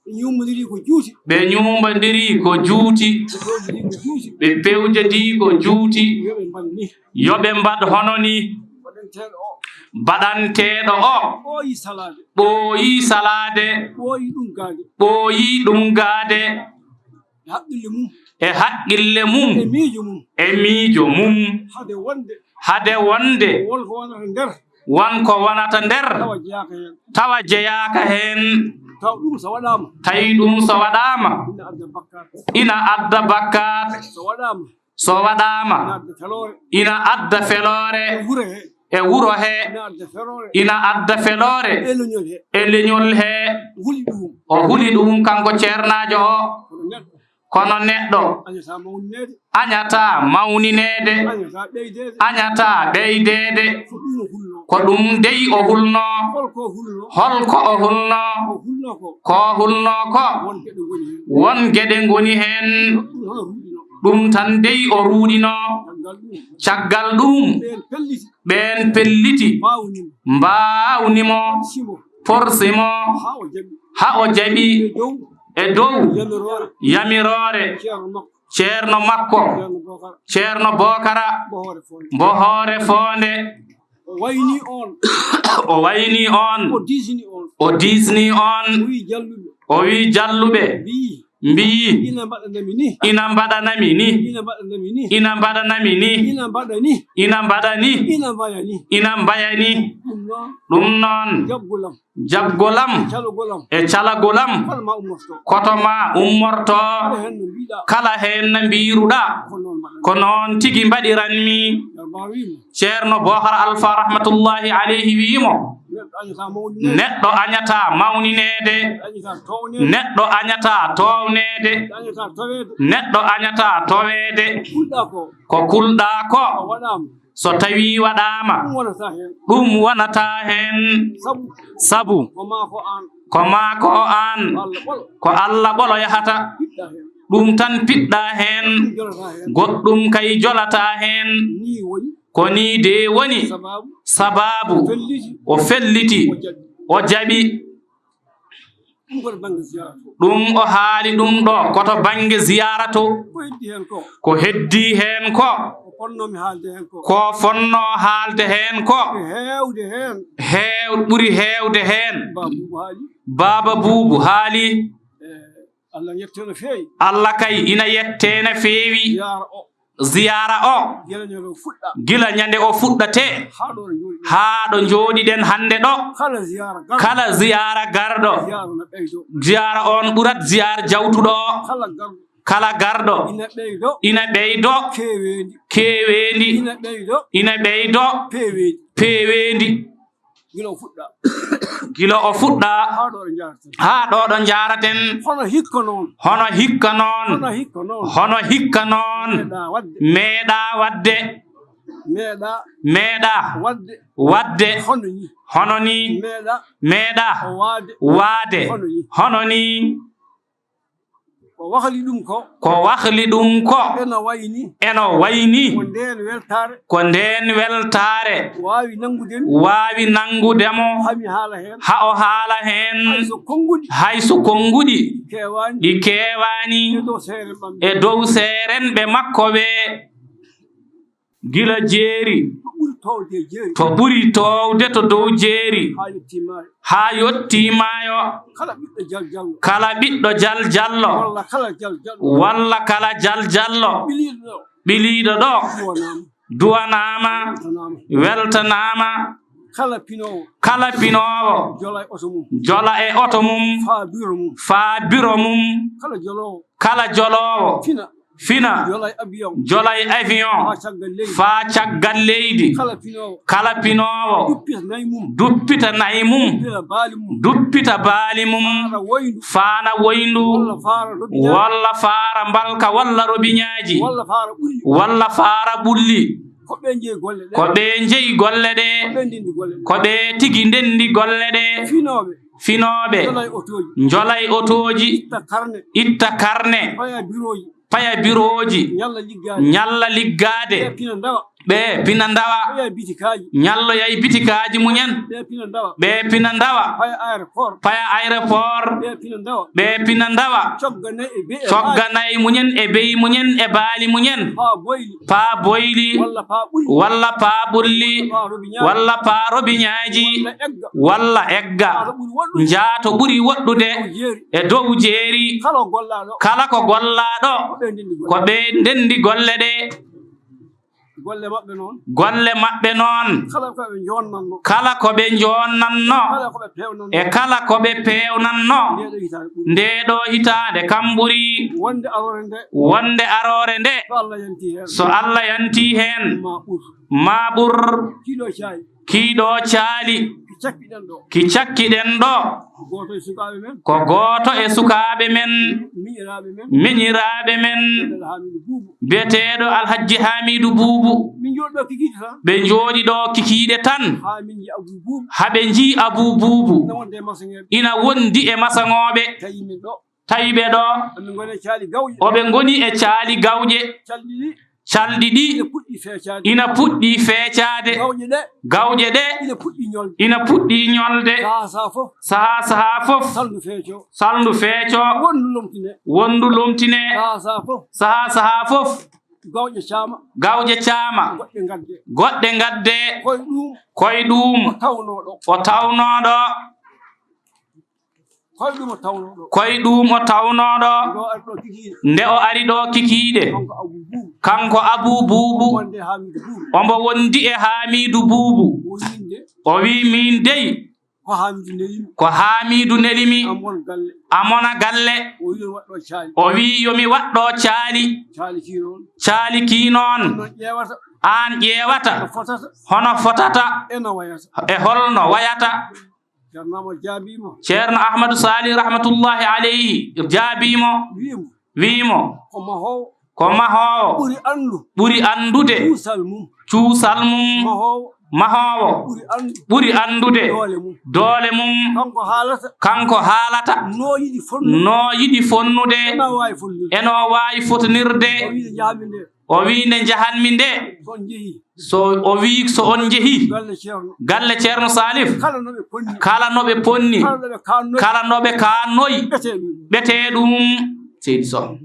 Ɓe ñuumbondiri ko juuti. Ɓe ñuumbondiri ko juuti. Ɓe pewjondiri ko juuti. Ɓe pewjondiri ko juuti. Yo ɓe mbaɗ ni. Yo ɓe mbaɗ hono ni. Baɗanteeɗo o. Baɗanteeɗo o. Ɓooyi salaade. Ɓooyi salaade. Ɓooyi ɗum gaade. Ɓooyi ɗum gaade. E haqqille mum. E haqqille mum. E miijo mum. E miijo mum. Hade wonde. Hade wonde. Won ko wonata nder. Won ko wonata nder. Tawa jeyaaka heen. Tawa jeyaaka heen. Taw ɗum so waɗaama. Tawi ɗum so waɗaama. Ina adda bakkaat. Ina adda bakkaat. So waɗaama. So waɗaama, ina adda feloore. Ina adda feloore. E wuro he. E wuro he. Ina adda feloore. Ina adda feloore. E leñol he. E leñol he. Huli ɗum. O huli ɗum kanko ceernaajo o. Kono neɗɗo. Kono neɗɗo. Añataa mawnineede. Añataa mawnineede. Añataa ɓeydeede. Añataa ɓeydeede. Ko ɗum o hulnoo. Ko ɗum dey o hulnoo. Hol ko o hulnoo? Hol ko o hulnoo? Ko o hulnoo ko. Ko o hulnoo ko. Won geɗe ngoni heen. Won geɗe ngoni heen. Ɗum hono ruuɗinoo. Ɗum tan dey o ruuɗinoo. Caggal ɗum. Caggal ɗum. Ɓeen pelliti. Ɓeen pelliti. Mbaawni mo. Mbaawni mo. Porsi mo. Porsi mo. Haa o jaɓi. Haa o jaɓi. E dow. E dow. Yamiroore. Yamiroore. Ceerno makko. Ceerno makko. Ceerno Bookara. Ceerno Bookara. Mbohoore Foonde. Mbohoore Foonde. O wayni on. O wayni on. O diisni on. O diisni on. O wi'i jalluɓe. O wi'i jalluɓe. Mbi'i. Mbi'i. Ina mbaɗanami ni. Ina mbaɗanami ni. Ina mbaɗanami ni. Ina mbaɗanami ni. Ina mbaɗa ni. Ina mbaɗa ni. Ina mbaya ni. Ina mbaya ni. Ɗum noon. Ɗum noon. Jaɓgol am. Jaɓgol am. E calagol am. E calagol am. Koto ma ummorto. Koto ma ummorto. Kala heen no mbiɗa. Kala heen no mbiiruɗaa. Ko noon mbaɗanmi. Ko noon tigi mbaɗiranmi. Ceerno Bookara wi'i mo. Ceerno Bookara Alfa rahmatullahi alayhi wi'i mo. Neɗɗo añataa mawnineede. Neɗɗo añataa mawnineede. Neɗɗo añataa toowneede. Neɗɗo añataa toweede. Neɗɗo añataa toweede. Kulɗaa ko. Ko kulɗaa ko. So waɗaama. So tawii waɗaama. Ɗum wonataa heen. Ɗum wonataa heen. Sabu. Sabu. Ko maa ko aan. Ko maa ko aan. Ko Alla ɓolo. Ko Alla ɓolo yahata. Piɗɗaa heen. Ɗum tan piɗɗaa heen. Ɗum jolataa heen. Goɗɗum kay jolataa heen. Nii woni. Ko nii dee woni. Sabaabu. Sabaabu. O felliti. O felliti. O jaɓi. O jaɓi. Ɗum ko to bannge ziyaara to. Ɗum o haali ɗum ɗo, ko to bannge ziyaara to. Ko heddii heen ko. Ko heddii heen ko. Ko fonnoomi haalde heen ko. Ko fonnoo haalde heen ko. Ɓuri heewde heen. Heew-, ɓuri heewde heen. Baaba Buubu haali. Baaba Buubu haali. Eh, Allah yettee no feewi. Allah kay ina yettee no feewi. Ziyaara o. Ziyaara o. Gila ñande o fuɗɗa. Gila ñande o fuɗɗatee. Haa ɗo njooɗi. Haa ɗo njooɗiɗen hannde ɗo. Kala ziyaara garɗo. Kala ziyaara garɗo. Ziyaara no ɓeydo. Ziyaara on ɓurat ziyaara jawtuɗo o. Kala garɗo. Kala garɗo. Ina ɓeydo. Ina ɓeydo. Keeweendi. Keeweendi. Ina ɓeydo. Ina ɓeydo. Peeweendi. Peeweendi. Gila o fuɗɗa. Gila o fuɗɗa. Haa ɗo ɗo njaaraten. Haa ɗo ɗo njaaraten. Hono hikka noon. Hono hikka noon. Hono hikka noon. Hono hikka noon. Meeɗaa waɗde. Meeɗaa waɗde. Meeɗaa. Meeɗaa. Waɗde. Waɗde. Hono nii. Hono nii. Meeɗaa. Meeɗaa. Waade. Waade. Hono nii. Hono nii. Ko wahli ɗum ko. Ko wahli ɗum ko. Ena wayni. Ena wayni. Ko ndeen weltaare. Ko ndeen weltaare. Waawi nanngude mi. Waawi nanngude mo. Haa mi haala heen. Haa o haala heen. Hay so konnguɗi. Hay so konnguɗi. Keewaani. Ɗi keewaani. E dow seeren ɓamɓe. E dow seerenɓe makko ɓe. Gila jeeri. To ɓuri toowde e jeeri. To ɓuri toowde to dow jeeri. Haa yettii maayo. Haa yottii maayo. Kala ɓiɗɗo jaljallo. Kala ɓiɗɗo jaljallo. Walla kala jaljallo. Walla kala jaljallo. Ɓiliiɗo ɗo. Ɓiliiɗo ɗo. Duwanaama. Duwanaama. Weltanaama. Weltanaama. Kala pinoowo. Kala pinoowo. Jola e oto mum. Jola e oto mum. Faa biro mum. Faa biro mum. Kala joloowo. Kala joloowo. Fina. Fina. Jola e avion. Jola e avion. Faa caggal leydi. Faa caggal leydi. Kala pinoowo. Kala pinoowo. Duppita nayi mum. Duppita nayi mum. Duppita baali mum. Duppita baali mum. Faana woyndu. Faana woyndu. Walla faara robiñaaji. Walla faara mbalka walla robiñaaji. Walla faara ɓulli. Walla faara ɓulli. Ko ɓe njeyi golle ɗe. Ko ɓe njeyi golle ɗe. Ko ɓe ndenndi golle ɗe. Ko ɓe tigi ndenndi golle ɗe. Finooɓe. Finooɓe. Njolay otooji. Njolay otooji. Itta karne. Itta karne. Paya birooji. Paya birooji. Ñalla liggaade. Ñalla liggaade. Ɓe pina ndawa. Ɓe pina ndawa. Ɓe yaha bitikaaji. Ñalloyay bitikaaji muñen. Ɓe pina ndawa. Ɓe pina ndawa. Paya aéroport. Paya aéroport. Ɓe pina ndawa. Ɓe pina ndawa. Cogga nayi e be e baali. Cogga nayi muñen e beyi muñen e baali muñen. Paa boyli. Paa boyli. Walla paa ɓulli. Walla paa ɓulli. Paa robiñaaji. Walla paa robiñaaji. Walla egga. Walla egga. Paa to ɓuri woɗɗude. Njaa to ɓuri woɗɗude. Dow jeeri. E dow jeeri. Kala ko gollaaɗo. Kala ko gollaaɗo. Ko ɓe ndenndi golle. Ko ɓe ndenndi golle ɗe. Golle maɓɓe noon. Golle maɓɓe noon. Kala ko ɓe njoonnanno. Kala ko ɓe njoonnanno. Kala ko ɓe peewnanno. E kala ko ɓe peewnanno. Ndee ɗoo hitaande ɓuri. Ndee ɗoo hitaande kam ɓuri. Wonde aroore nde. Wonde aroore nde. So Allah yanti heen. So Allah yanti heen. Ma ɓur. Ma ɓur. Kiiɗo caali. Kiiɗo caali. Ki cakkiɗen ɗo. Ki cakkiɗen ɗo. Gooto e sukaaɓe men. Ko gooto e sukaaɓe men. Miñiraaɓe men. Miñiraaɓe men. Biyeteeɗo Alhaji Hamidu Buubu. Biyeteeɗo Alhaji Hamidu Buubu. Min njooɗi ɗo kikiiɗe tan. Ɓe njooɗi ɗo kikiiɗe tan. Haa min nji Abu Buubu. Haa ɓe nji Abu Buubu. Ina wondi e masaŋeeɓe. Ina wondi e masaŋooɓe. Tawi min ɗo. Tawi ɓe ɗo. Ɓe ngoni e caali gawƴe. Oɓe ngoni e caali gawƴe. Calɗi ɗi. Calɗi ɗi. Ina puɗɗi feecaade. Ina puɗɗi feecaade. Gawƴe ɗe. Gawƴe ɗe. Ina puɗɗi ñolde. Ina puɗɗi ñolde. Sahaa sahaa fof. Sahaa sahaa fof. Salndu feeco. Salndu feeco. Wondu lomtine. Wondu lomtine. Sahaa sahaa fof. Sahaa sahaa fof. Gawƴe caama. Gawƴe caama. Goɗɗe ngadde. Goɗɗe ngadde. Koye ɗum. Koye ɗum. O tawnooɗo. O tawnooɗo. Koye ɗum o tawnooɗo. Koye ɗum o tawnooɗo. Nde o ari ɗo kikiiɗe. Nde o ari ɗo kikiiɗe. Kanko Abu Buubu. Kanko Abu Buubu. Wonde Hamidu Buubu. Omo wondi e Hamidu Buubu. O wiyi nde. O wiyi miin dey. Ko Hamidu neli mi. Ko Hamidu neli mi. Am won galle. Am wona galle. O wiyi yo mi waɗɗo caali. O wiyi yo mi waɗɗo caali. Caali kii noon. Caali kii noon. Noon ƴeewata. Aan ƴeewata. No fotata. Hono fotata. E no wayata. E holno wayata. Ceerno Ahmadu jaabii mo. Ceerno Ahmadu Saalih rahmatullahi alayhi jaabii mo. Wiyi mo. Wiyi mo. Ko mahoowo. Ko mahoowo. Ɓuri anndu. Ɓuri anndude. Cuusal mum. Cuusal mum. Mahoowo. Mahoowo. Ɓuri anndu. Ɓuri anndude. Doole mum. Doole mum. Kanko haalata. Kanko haalata. No yiɗi fonnude. No yiɗi fonnude. E no waawi fonnude. E no waawi fotinirde. O wiyi nde njahanmi nde. O wiyi nde njahanmi nde. So on njehii. So o wiyi so on njehii. Galle Ceerno. Galle Ceerno Salif. Kala no ɓe ponni. Kala no ɓe ponni. Kala no ɓe kaannoyi. Kala no ɓe kaannoyi. Ɓetee ɗum. Ɓetee ɗum. Seydi Sow.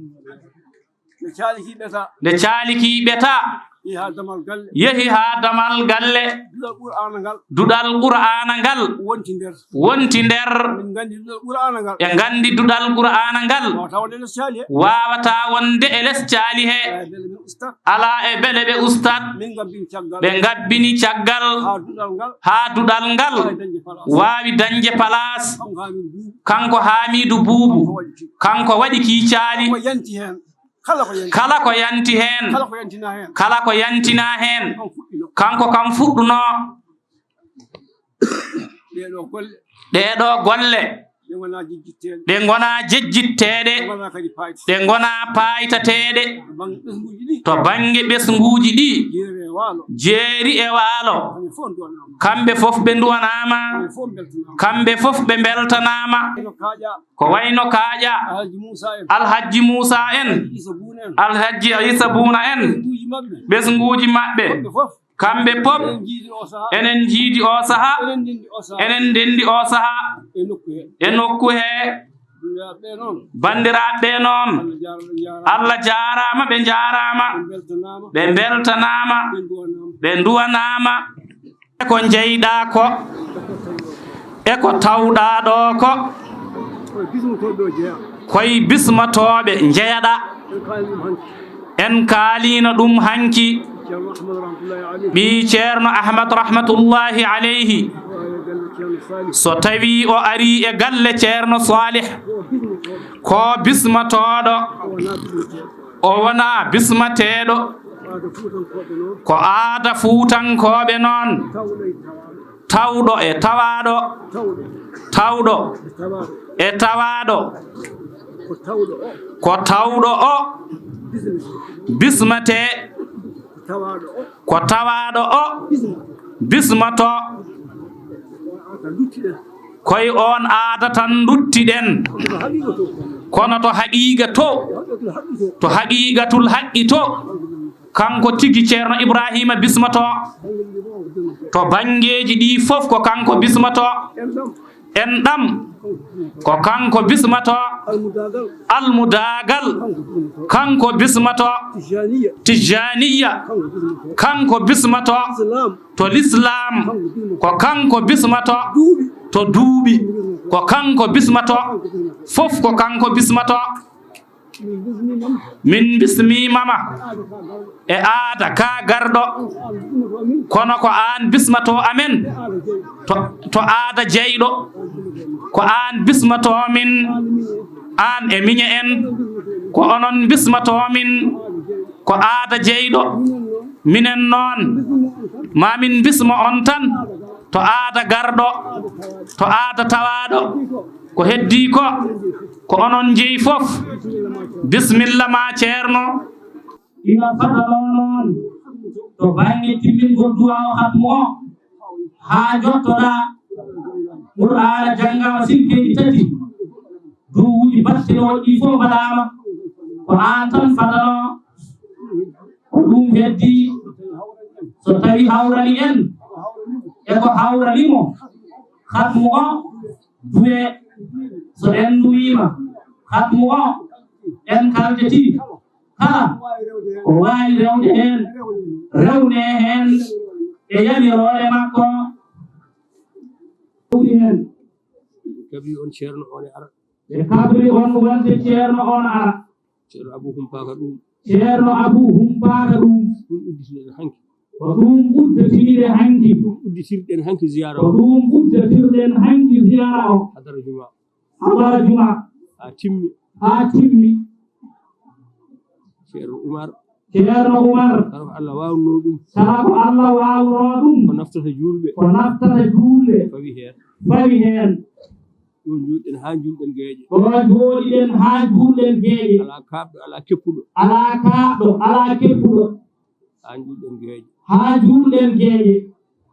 Nde caali kii ɓetaa. Nde caali kii ɓetaa. Yehi haa damal galle. Yehi haa damal galle. Duɗal Qur'aana ngal. Duɗal Qur'aana ngal. Wonti nder. Wonti nder. Min nganndi duɗal Qur'aana ngal. Ɓe nganndi duɗal Qur'aana ngal. Waawataa wonde les caali he. Waawataa wonde e les caali he. Alaa e bele ɓe ustaat. Alaa e bele ɓe ustaat. Min ngabbini caggal. Ɓe ngabbini caggal. Haa duɗal ngal. Haa duɗal ngal. Waawi dañde palaas. Waawi dañde palaas. Kanko Haamidu Buubu. Kanko Haamidu Buubu. Kanko waɗi kii. Kanko waɗi kii caali. Kanko yanti heen. Kala ko yanti. Kala ko yanti heen. Kala ko yantinaa heen. Kala ko yantinaa heen. Kanko fuɗɗinoo. Kanko kam fuɗɗunoo. Ɗee ɗoo golle. Ɗee ɗoo golle. Ɗe ngonaa jejjitteeɗe. Ɗe ngonaa jejjitteeɗe. Ɗe ngonaa kadi paaytateeɗe. Ɗe ngonaa paaytateeɗe. To bannge ɓesnguuji ɗi. To bannge ɓesnguuji ɗi. Jeeri e waalo. Jeeri e waalo. Kamɓe fof nduwanaama. Kamɓe fof ɓe nduwanaama. Kamɓe fof mbeltanaama. Kamɓe fof ɓe mbeltanaama. Eno kaaƴaa. Ko wayno kaaƴaa. Alhaji Muusa en. Alhaji Muusa en. Alhaji Iisa Buuna en. Alhaji Iisa Buuna en. Ɓesnguuji maɓɓe. Ɓesnguuji maɓɓe. Kamɓe fof. Kamɓe fof. Enen njiidi oo sahaa. Enen njiidi oo sahaa. Enen ndenndi oo sahaa. Enen ndenndi oo sahaa. E nokku hee. E nokku hee. Banndiraaɓe ɓee noon. Banndiraaɓe ɓee noon. Allah jaaraama, ɓe njaaraama. Allah jaaraama, ɓe njaaraama. Ɓe mbeltanaama. Ɓe mbeltanaama. Ɓe nduwanaama. Ɓe nduwanaama. E ko njeyɗaa ko, e ko tawɗaa ɗoo ko, koye bismotooɓe ɗoo jeyaa. Koye bismotooɓe njeyaɗaa. En kaali ɗum hanki. En kaaliino ɗum hanki. Ceerno Ahmad rahmatullahi alayhi. Ɓii Ceerno Ahmad rahmatullahi alayhi. O ari e galle Ceerno Salih. So tawii o arii e galle Ceerno Salih. Ko bismotooɗo. Ko bismotooɗo. O wonaa bismoteeɗo. O wonaa bismateeɗo. Ko aada Fuutankooɓe noon. Ko aada Fuutankooɓe noon. Tawɗo e tawaaɗo. Tawɗo e tawaaɗo. Tawɗo. Tawɗo. E tawaaɗo. E tawaaɗo. Ko tawɗo o. Ko tawɗo o. Bismete. Bismete. Ko tawaaɗo o. Ko tawaaɗo o. Bismoto. Bismoto. Ko luttuɗen. Koye oon aada tan nduttiɗen. Kono to haqiiqa to, to haqiiqatul haqqi to, kanko tigi Ceerno Ibraahiima bismotoo. To banngeeji ɗii fof ko kanko bismotoo. Enɗam ko kanko bismotoo. Almudaagal kanko bismotoo. Tijjaaniyya kanko bismotoo. To lislaam ko kanko bismotoo. To duuɓi ko kanko bismotoo. Fof ko kanko bismotoo. Min bismii ma e aada ka garɗo. Kono ko aan bismotoo amen to, to aada jeyɗo. Ko aan bismotoo min, aan e miñe en. Ko onon bismotoo min ko aada jeyɗo. Minen noon, ma min bismo on tan to aada garɗo, to aada tawaaɗo. Ko heddii ko, ko onon njeyi fof. Bismilla ma, Ceerno. Ina fadanoo noon to bannge timmingol duwaaw hatmu o, haa njottoɗaa Qur'aana janngaama silkeeji tati, duuwuuji batte no waɗi fof mbaɗaama, ko aan tan fadanoo. Ko ɗum heddii, so tawii hawrani en e ko hawrani mo, hatmu o duwee. So en nduwiima, hatmu o en kaltetii. Kala ko waawi rewde heen, rewnee heen e yamiroore makko. Ɓuri heen. Ɓe kabri on ceerno on e ara. Ɓe kabri on wonde ceerno on ara. Ceerno Abu humpaaka ɗum. Ceerno Abu humpaaka ɗum. Ɗum udditiɗen hanki. Ko ɗum udditiɗen hanki. Ɗum udditirɗen hanki ziyaara o. Ko ɗum udditirɗen hanki ziyaara o. Hadara juma. Hadara juma. Haa timmi. Haa timmi. Ceerno Umar. Ceerno Umar. Kala ko Allah waawnoo ɗum. Kala ko Allah waawnoo ɗum. Ko naftata juulɓe. Ko naftata juulɓe. Fawi heen. Fawi heen. Ɗo njuulɗen haa njuulɗen geeƴe. Ɗo njuulɗen haa njuulɗen geeƴe. Alaa kaaɓɗo, alaa keppuɗo. Alaa kaaɓɗo, alaa keppuɗo. Haa njuulɗen geeƴe. Haa njuulɗen geeƴe.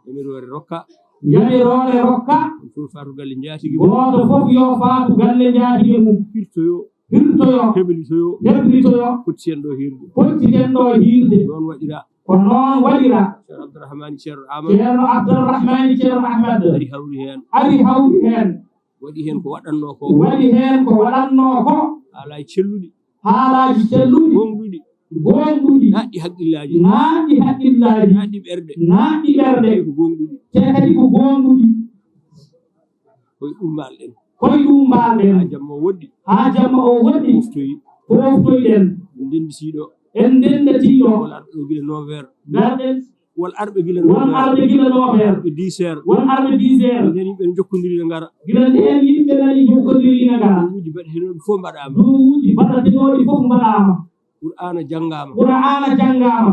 Yamiroore rokka. Yamiroore rokka. Gooto fof faatu galle njaatige mum. Gooto fof yo faatu galle njaatige mum. Hirtoyo. Hirtoyo. Heblitoyo. Heblitoyo. Pottiten ɗo hiirde. Pottiten ɗo hiirde. Noon waɗira. Ko noon waɗira. Ceerno Abdourahmane, Ceerno Amadou. Ceerno Abdourahmane, Ceerno Ahmad. Ari hawri heen. Ari hawri heen. Waɗi heen ko waɗannoo ko. Waɗi heen ko waɗannoo ko. Haalaaji celluɗi. Haalaaji celluɗi. Gooŋɗuɗi. Gooŋɗuɗi. Naatɗi haqqillaaji. Naatɗi haqqillaaji. Naatɗi ɓerɗe. Naatɗi ɓerɗe. Tawi ko gooŋɗuɗi. Te kadi ko gooŋɗuɗi. Koye ɗum mbaal-ɗen. Koye ɗum mbaal-ɗen. Haa jamma o woɗɗi. Haa jamma o woɗɗi. Poftoyi. Poftoyɗen. En ndennditiiɗo. En ndennditiiɗo. Won arɓe ɗo gila neuf heures. Ngarɗen. Won arɓe gila neuf heures. Won arɓe gila neuf heures. Arɓe dix heures. Won arɓe dix heures. Nden yimɓe ne njokkondirii ne ngara. Gila ndeen yimɓe nani njokkondirii ne ngara. Duuwuuji baɗetenooɗi fof mbaɗaama. Duuwuuji baɗetenooɗi fof mbaɗaama. Qur'aana janngaama. Qur'aana janngaama.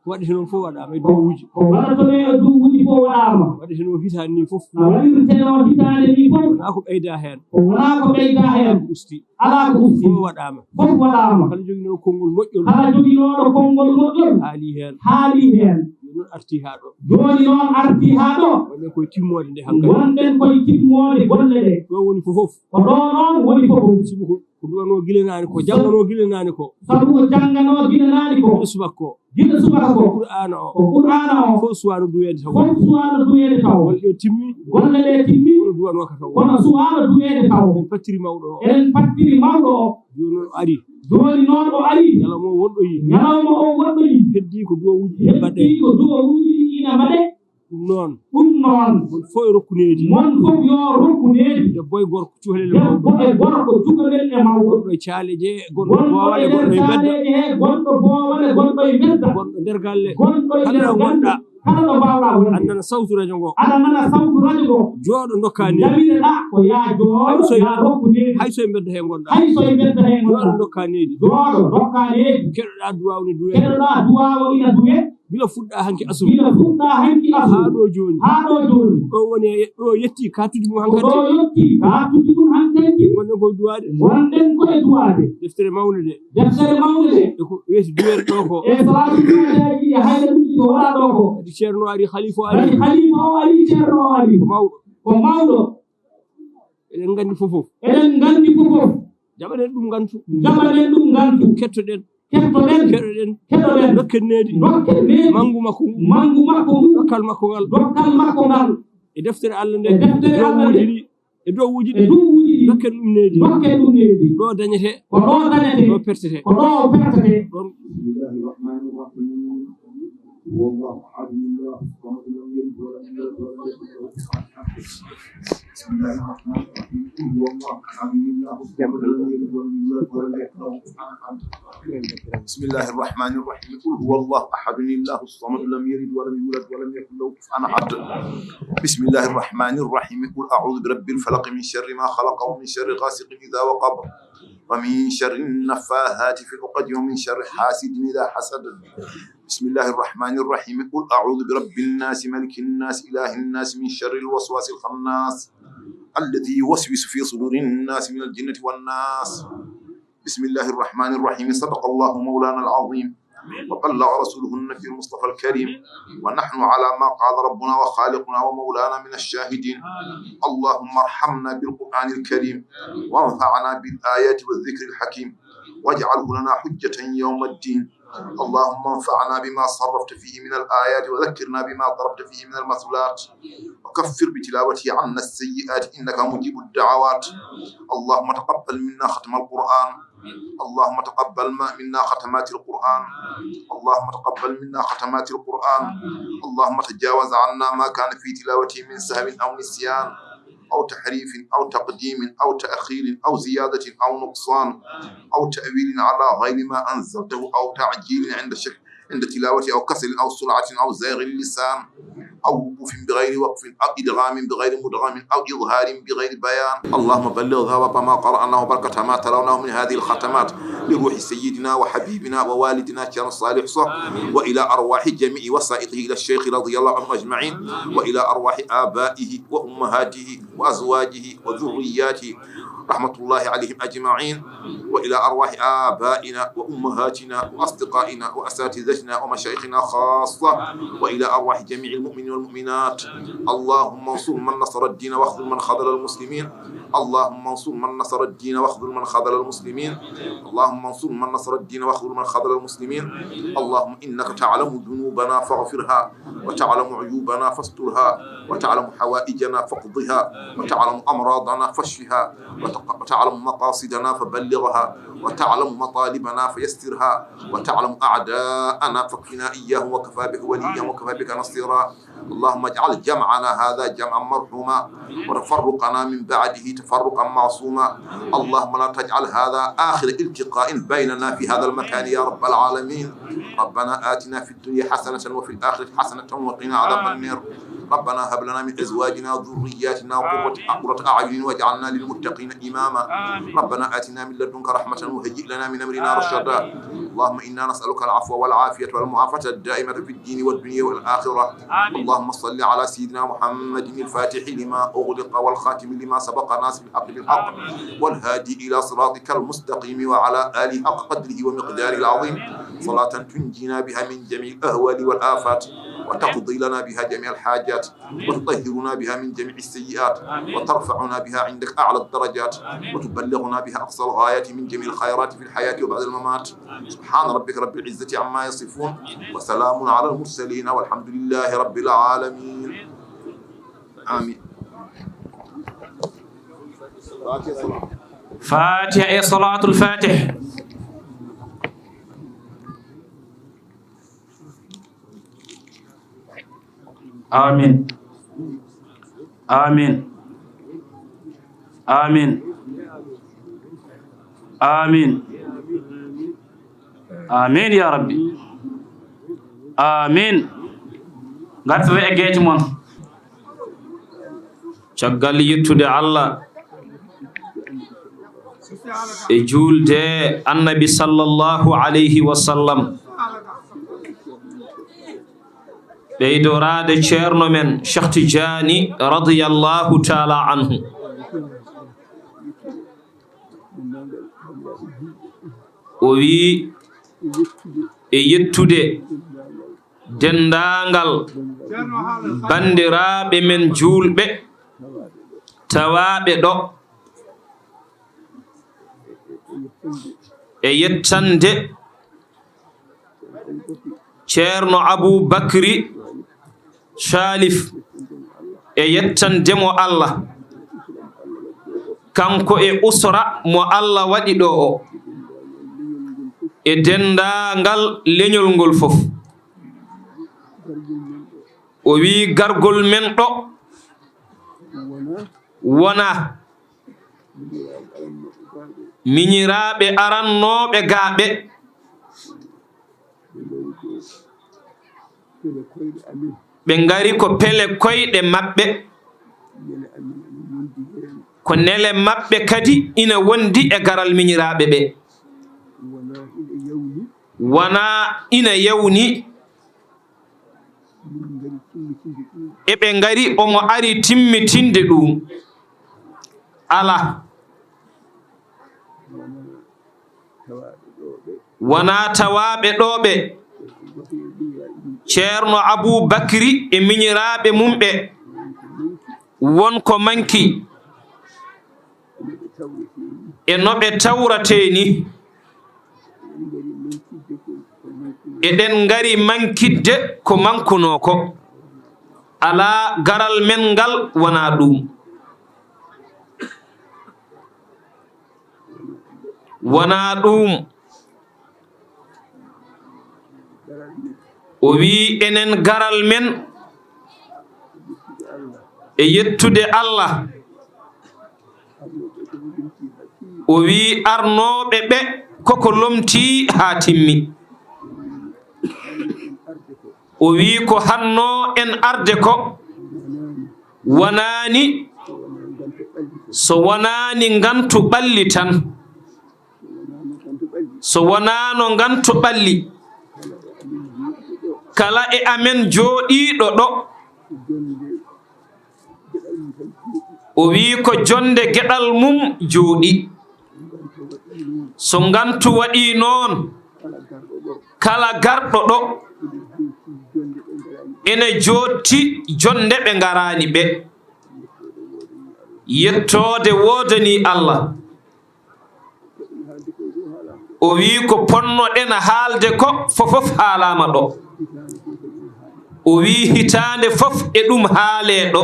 Ko waɗetenoo fof waɗaama e duuwuuji. Ko waɗatenoo e duuwuuji fof waɗaama. Waɗetenoo hitaande nii fof. A waɗirtenoo hitaande nii fof. Wonaa ko ɓeydaa heen. Ko wonaa ko ɓeydaa heen. Usti. Alaa ko usti. Fof waɗaama. Fof waɗaama. Kala joginooɗo konngol moƴƴol. Kala joginooɗo konngol moƴƴol. Haalii heen. Haalii heen. Jooni noon artii haa ɗo. Jooni noon artii haa ɗo. Wonɗen koye timmoode nde hankadi. Wonɗen koye timmoode golle ɗe. Ɗo woni fof fof. Ko ɗo noon woni fof fof. Sibu ko Ko duwanoo gila naane ko, jannganoo gila naane ko. Sabu ko jannganoo gila naane ko. Gila subaka ko. Gila subaka ko. Qur'aana o. Ko Qur'aana o. Fof suwaano duweede taw. Fof suwaano duweede taw. Golle ɗe timmi. Golle ɗe timmi. Kono duwanoo ka taw. Kono suwaano duweede taw. Eɗen pattiri mawɗo o. Eɗen pattiri mawɗo o. Jooni o ari. Jooni noon o ari. Ñalawma o woɗɗoyi. Ñalawma o woɗɗoyi. Heddii ko duwawuuji ina mbaɗee. Heddii ko duwawuuji ɗi ina mbaɗee. Ɗum noon. Ɗum noon. Mon fof e rokku needi. Mon fof yo rokku needi. Debbo e gorko, cukalel e mawɗo. Debbo e gorko, cukalel e mawɗo. Gonɗo e caaleeje, gonɗo e boowal, gonɗo e mbedda. Gonɗo e caaleeje, gonɗo boowal, gonɗo e mbedda. Gonɗo nder galle. Gonɗo e nder galle. Kala ɗo ngonɗaa. Kala ɗo mbaawɗaa wonde. Aɗa nana sawtu rajo ngo. Aɗa nana sawtu rajo ngo. Jooɗo ndokkaa needi. Njamireɗaa ko yaa jooɗo, yaa rokku needi. Hay so e mbedda he ngonɗaa. Hay so e mbedda he ngonɗaa. Jooɗo ndokkaa needi. Jooɗo ndokkaa needi. Keɗoɗaa duwaaw ne duwee. Keɗoɗaa duwaaw ina duwee. Gila fuɗɗaa hanki asru. Gila fuɗɗaa hanki asru. Haa ɗo jooni. Haa ɗo jooni. Ɗo woni e, ɗo yetti kaatuji mum hankanti. Ko ɗo yetti kaatuji mum hankanti. Ngonɗen koye duwaade. Ngonɗen koye duwaade. Deftere mawnde nde. Deftere mawnde nde. E ko weeti duweede ɗo ko. E salaatul faatiha e hayraɗuuji ko waɗaa ɗo ko. Kadi ceerno o ari, khalifa o ari. Kadi khalifa o ari, ceerno o ari. Ko mawɗo. Ko mawɗo. Eɗen nganndi fof fof. Eɗen nganndi fof fof. Jaɓanen ɗum ngantu. Jaɓanen ɗum ngantu. Kettoɗen. Kettoɗen. Keɗoɗen. Keɗoɗen. Dokken needi. Dokken needi. Manngu makko ngu. Manngu makko ngu. Dokkal makko ngal. Dokkal makko ngal. E deftere Allah nde. E deftere Allah nde. Dowuuji ɗi. E dowuuji ɗi. E dowuuji ɗi. Dokken ɗum needi. Dokken ɗum needi. Ɗo dañete. Ko ɗo dañete. Ɗo pertete. Ko ɗo pertete. Ɗon. بسم الله الرحمن الرحيم. هو الله أحد الله الصمد لم يلد ولم يولد ولم يكن له كفوا أحد. بسم الله الرحمن الرحيم. قل هو الله أحد الله الصمد لم يلد ولم يولد ولم يكن له كفوا أحد. بسم الله الرحمن الرحيم. قل هو الله أحد الله الصمد لم يلد ولم يولد ولم يكن له كفوا أحد. بسم الله الرحمن الرحيم. قل أعوذ برب الفلق من شر ما خلق ومن شر غاسق إذا وقب ومن شر النفاثات في العقد ومن شر حاسد إذا حسد. بسم الله الرحمن الرحيم. قل أعوذ برب الناس ملك الناس إله الناس من شر الوسواس الخناس الذي يوسوس في صدور الناس من الجنة والناس. بسم الله الرحمن الرحيم. صدق الله مولانا العظيم وبلغ رسوله النبي المصطفى الكريم ونحن على ما قال ربنا وخالقنا ومولانا من الشاهدين. اللهم ارحمنا بالقرآن الكريم وانفعنا بالآيات والذكر الحكيم واجعله لنا حجة يوم الدين. اللهم انفعنا بما صرفت فيه من الآيات وذكرنا بما ضربت فيه من المثلات وكفر بتلاوته عنا السيئات إنك مجيب الدعوات. اللهم تقبل منا ختم القرآن. اللهم تقبل ما منا ختمات القرآن. اللهم تقبل منا ختمات القرآن. اللهم تجاوز عنا ما كان في تلاوته من سهو أو نسيان أو تحريف أو تقديم أو تأخير أو زيادة أو نقصان أو تأويل على غير ما أنزلته أو تعجيل عند شك عند تلاوته أو كسل أو سرعة أو زيغ اللسان أو وقوف بغير وقف أو إدغام بغير مدغم أو إظهار بغير بيان. اللهم بلغ ثواب ما قرأناه وبركة ما تلوناه من هذه الختمات لروح سيدنا وحبيبنا ووالدنا الشيخ صالح صح وإلى أرواح جميع وسائطه إلى الشيخ رضي الله عنهم أجمعين وإلى أرواح آبائه وأمهاته وأزواجه وذرياته رحمة الله عليهم أجمعين وإلى أرواح آبائنا وأمهاتنا وأصدقائنا وأساتذتنا ومشايخنا خاصة وإلى أرواح جميع المؤمنين والمؤمنات. اللهم انصر من نصر الدين واخذل من خذل المسلمين. اللهم انصر من نصر الدين واخذل من خذل المسلمين. اللهم انصر من نصر الدين واخذل من خذل المسلمين. اللهم إنك تعلم ذنوبنا فاغفرها وتعلم عيوبنا فاسترها وتعلم حوائجنا فاقضها وتعلم أمراضنا فاشفها وتق- وتعلم مقاصدنا فبلغها وتعلم مطالبنا فيسرها وتعلم أعداءنا فاكفنا إياهم وكفى بك وليا وكفى بك نصيرا. اللهم اجعل جمعنا هذا جمعا مرحوما وتفرقنا من بعده تفرقا معصوما. اللهم لا تجعل هذا آخر التقاء بيننا في هذا المكان يا رب العالمين. ربنا آتنا في الدنيا حسنة وفي الآخرة حسنة وقنا عذاب النار. ربنا هب لنا من أزواجنا وذرياتنا قرة قرة أعين واجعلنا للمتقين إماما. ربنا آتنا من لدنك رحمة وهيئ لنا من أمرنا رشدا. اللهم إنا نسألك العفو والعافية والمعافاة الدائمة في الدين والدنيا والآخرة. اللهم صل على سيدنا محمد الفاتح لما أغلق والخاتم لما سبق ناصر الحق بالحق والهادي إلى صراطك المستقيم وعلى آله حق قدره ومقداره العظيم. صلاة تنجينا بها من جميع الأهوال والآفات وتقضي لنا بها جميع الحاجات وتطهرنا بها من جميع السيئات وترفعنا بها عندك أعلى الدرجات وتبلغنا بها أقصى الغايات من جميع الخيرات في الحياة وبعد الممات. سبحان ربك رب العزة عما يصفون وسلام على المرسلين والحمد لله رب العالمين. آمين. Fatiha e salatul fatih. Amin. Amin. Amin. Amin. Amin ya rabbi. Amin. Ngartata e geeje mon. Caggal yettude Allah e juulde Annabi sallallahu alayhi wa sallam, ɓeydoraade ceerno men Cheikh Tidiane radiyallahu taala anhu. O wi e yettude denndaangal banndiraaɓe men juulɓe, tawaaɓe ɗo e yettande Ceerno Abuu Bakri Saalif e yettande mo Allah, kanko e usra mo Allah waɗi ɗo o, e denndaangal leñol ngol fof. O wiyi gargol men ɗo wonaa miñiraaɓe arannooɓe gaa ɓe. Ɓe ngari ko pele koyɗe maɓɓe. Ko nele maɓɓe kadi ina wondi e garal miñiraaɓe ɓe. Wonaa ina yawni. Eɓe ngari, omo ari timmitinde ɗum. Alaa. Wonaa tawaaɓe ɗo ɓe. Ceerno Abuu Bakri e miñiraaɓe mum ɓe. Won ko manki. E no ɓe tawratee ni. Eɗen ngari mankidde ko mankunoo ko. Alaa, garal men ngal wonaa ɗum. Wonaa ɗum. O wiyi, enen garal men e yettude Allah. O wiyi, arnooɓe ɓe koko lomtii haa timmi. O wiyi, ko hannoo en arde ko wonaani, so wonaani ngantu ɓalli tan. So wonaano ngantu ɓalli, kala e amen jooɗiiɗo ɗo, o wiyi ko jonnde geɗal mum jooɗi. So ngantu waɗii noon, kala garɗo ɗo ene jooɗti jonnde ɓe ngaraani ɓe. Yettoode woodanii Allah. O wiyi ko ponnoɗen haalde ko fofof haalaama ɗo. O wiyi hitaande fof e ɗum haalee ɗo.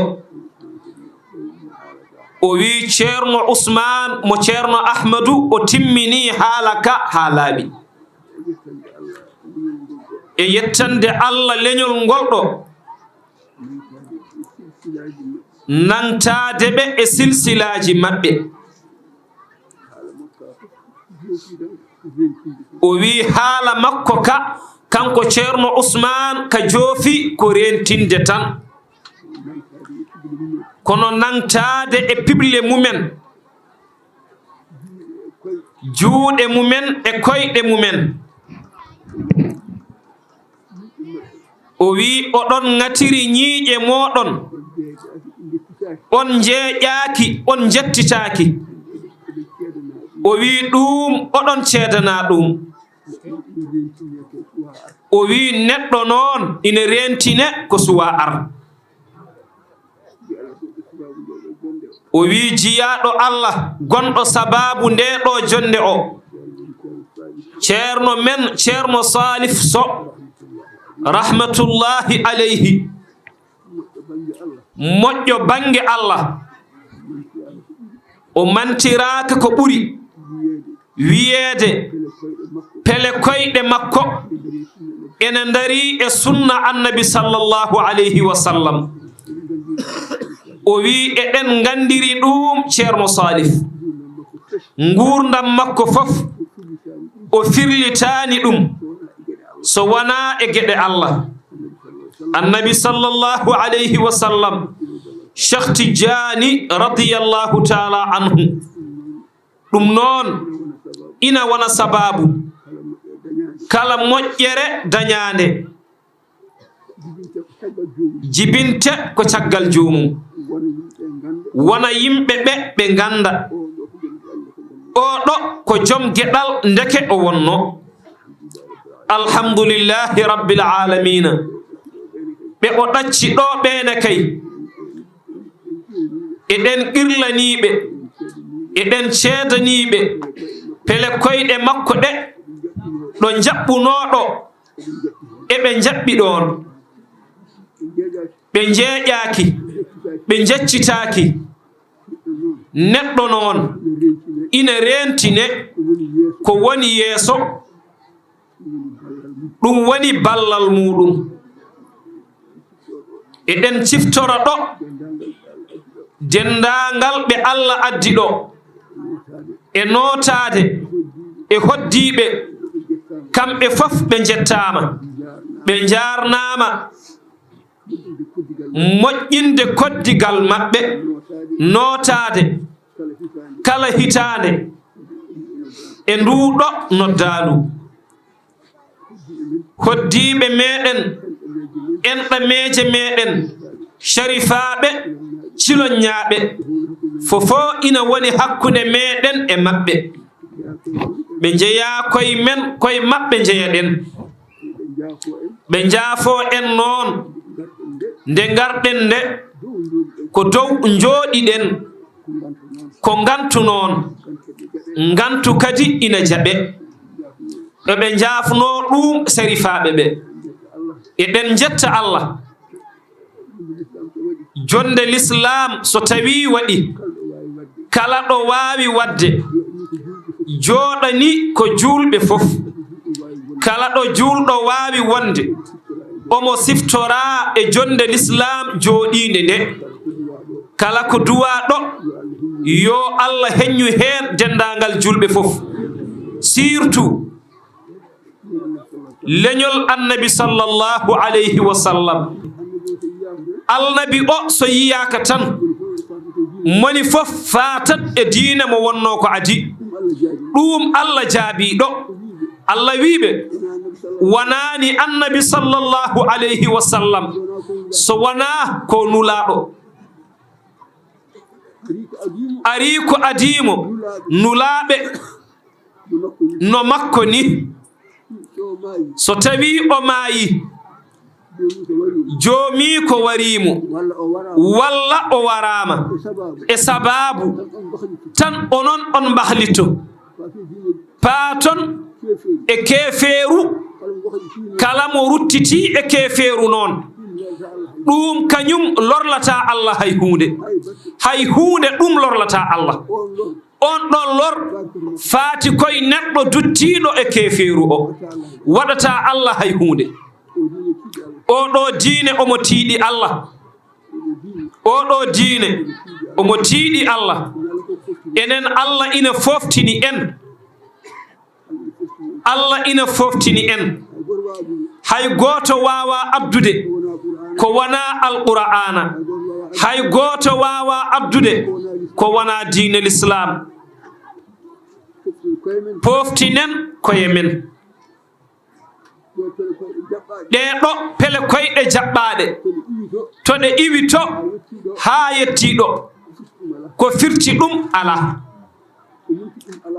O wiyi Ceerno Usmaan mo Ceerno Ahmadu o timminii haala ka haa laaɓi. E yettande Allah leñol ngol ɗo. Nangtaade ɓe e silsilaaji maɓɓe. O wiyi haala makko ka, kanko Ceerno Usmaan, ka joofi ko reentinde tan. Kono nangtaade e piɓle mumen, juuɗe mumen e koyɗe mumen. O wiyi, oɗon ŋatiri ñiiƴe mooɗon, on njeeƴaaki, on njettitaaki. O wiyi, ɗum oɗon ceedanaa ɗum. O wiyi, neɗɗo noon ina reentine ko suwaa ar. O wiyi, jiyaaɗo Allah gonɗo sabaabu ndee ɗoo jonnde o, Ceerno men, Ceerno Saalif Soh, rahmatullaahi aleyhi, moƴƴo bannge Allah, o mantiraaka ko ɓuri wiyeede pele koyɗe makko ene ndarii e sunna Annabi sallallahu alayhi wa sallam. O wiyi, eɗen nganndiri ɗum, Ceerno Saalif. Nguurndam makko fof, o firlitaani ɗum so wonaa e geɗe Allah. Annabi sallallahu alayhi wa sallam, Cheikh Tidiane radiyallahu taala anhu, ɗum noon ina wona sabaabu kala moƴƴere dañaande, jibinte ko caggal joomum. Wona yimɓe ɓe, ɓe ngannda oo ɗo ko jom geɗal, ndeke o wonno. Alhamdulillahi rabbil aalamiina. Ɓe o ɗacci ɗo ɓeene kay, eɗen qirlanii ɓe, eɗen ceedanii ɓe pele koyɗe makko ɗe, ɗo njaɓɓunoo ɗo, eɓe njaɓɓi ɗoon. Ɓe njeeƴaaki, ɓe njeccitaaki. Neɗɗo noon ina reentine ko woni yeeso, ɗum woni ballal muuɗum. Eɗen ciftora ɗo denndaangal ɓe Alla addi ɗo, e nootaade e hoɗdiiɓe, kamɓe fof ɓe njettaama, ɓe njaarnaama. Moƴƴinde koddigal maɓɓe, nootaade kala hitaande e nduu ɗo noddaandu. Hoɗdiiɓe meeɗen, enɗameeje meeɗen, carifaaɓe, cilonñaaɓe, fofo ina woni hakkunde meeɗen e maɓɓe. Ɓe njeyaa koye men, koye maɓɓe njeyaɗen. Ɓe njaafoo en noon, nde ngarɗen nde, ko dow njooɗiɗen, ko ngantu noon, ngantu kadi ina jaɓe. Eɓe njaafnoo ɗum sarifaaɓe ɓe. Eɗen njetta Alla. Jonnde Lislaam so tawii waɗi, kala ɗo waawi waɗde, jooɗani ko juulɓe fof. Kala ɗo juulɗo waawi wonde, omo siftoraa e jonnde Lislaam jooɗiinde nde. Kala ko duwaaɗo, yo Alla heññu heen denndaangal juulɓe fof. Surtout, leñol Annabi sallallahu alayhi wa sallam. Annabi o so yiyaaka tan, moni fof faatat e diine mo wonnoo ko adii. Ɗum Alla jaabii ɗo. Alla wii ɓe, wonaani Annabi sallallahu alayhi wa sallam, so wonaa ko nulaaɗo. Arii ko adii mo, nulaaɓe no makko ni. So tawii o maayi, joomii ko warii mo, walla o waraama e sabaabu, tan onon on mbahlito, paaton e keefeeru, kala mo ruttitii e keefeeru noon, ɗum kañum lorlataa Alla hay huunde, hay huunde ɗum lorlataa Alla. On ɗon lor faati koye neɗɗo duttiiɗo e keefeeru o, waɗataa Alla hay huunde. Oo ɗoo diine omo tiiɗi Alla. Oo ɗoo diine omo tiiɗi Alla. Enen Alla ina fooftini en. Alla ina fooftini en. Hay gooto waawaa addude ko wonaa Alqur'aana. Hay gooto waawaa addude ko wonaa diine Lislaam. Pooftinen koye men. Ɗee ɗo pele koyɗe jaɓɓaaɗe, to ɗe iwi to haa yettii ɗo, ko firti ɗum alaa.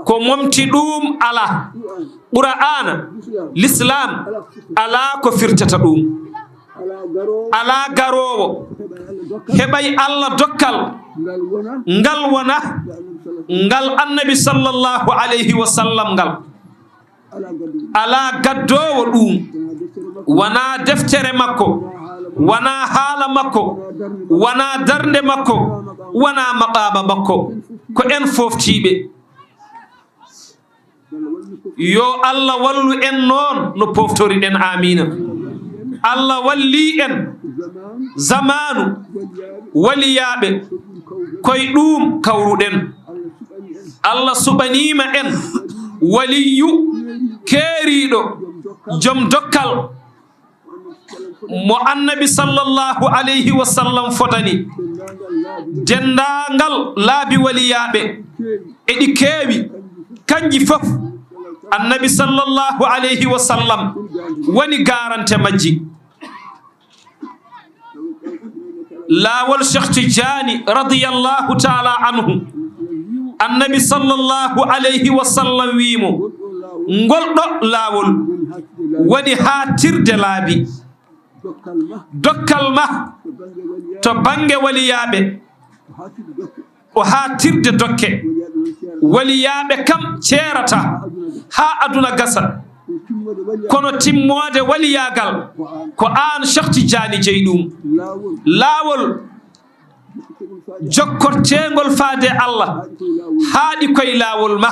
Ko momti ɗum alaa. Qur'aana, Lislaam, alaa ko firtata ɗum. Alaa garoowo heɓay Alla dokkal ngal wona ngal Annabi sallallahu alayhi wa sallam ngal. Alaa gaddoowo ɗum, wonaa deftere makko, wonaa haala makko, wonaa darnde makko, wonaa maqaama makko. Ko en fooftiiɓe. Yo Alla wallu en noon no pooftoriɗen. Aamiina. Alla wallii en zamaanu waliyaaɓe, koye ɗum kawruɗen. Alla suɓaniima en waliyyu keeriiɗo, jom dokkal, mo Annabi sallallahu alayhi wa sallam fodani. Denndaangal laabi waliyaaɓe, eɗi keewi, kanji fof Annabi sallallahu alayhi wa sallam woni garante majji. Laawol Cheikh Tidiane radiyallahu taala anhu, Annabi sallallahu alayhi wa sallam wii mo, ngol ɗo laawol woni haaɗtirde laabi. Dokkal ma to bannge waliyaaɓe, O haatirde dokke. Waliyaaɓe kam ceerata haa aduna gasa. Kono timmoode waliyaagal ko aan Cheikh Tidiane jeyi ɗum. Laawol jokkorteengol faade Allah haaɗi koye laawol ma.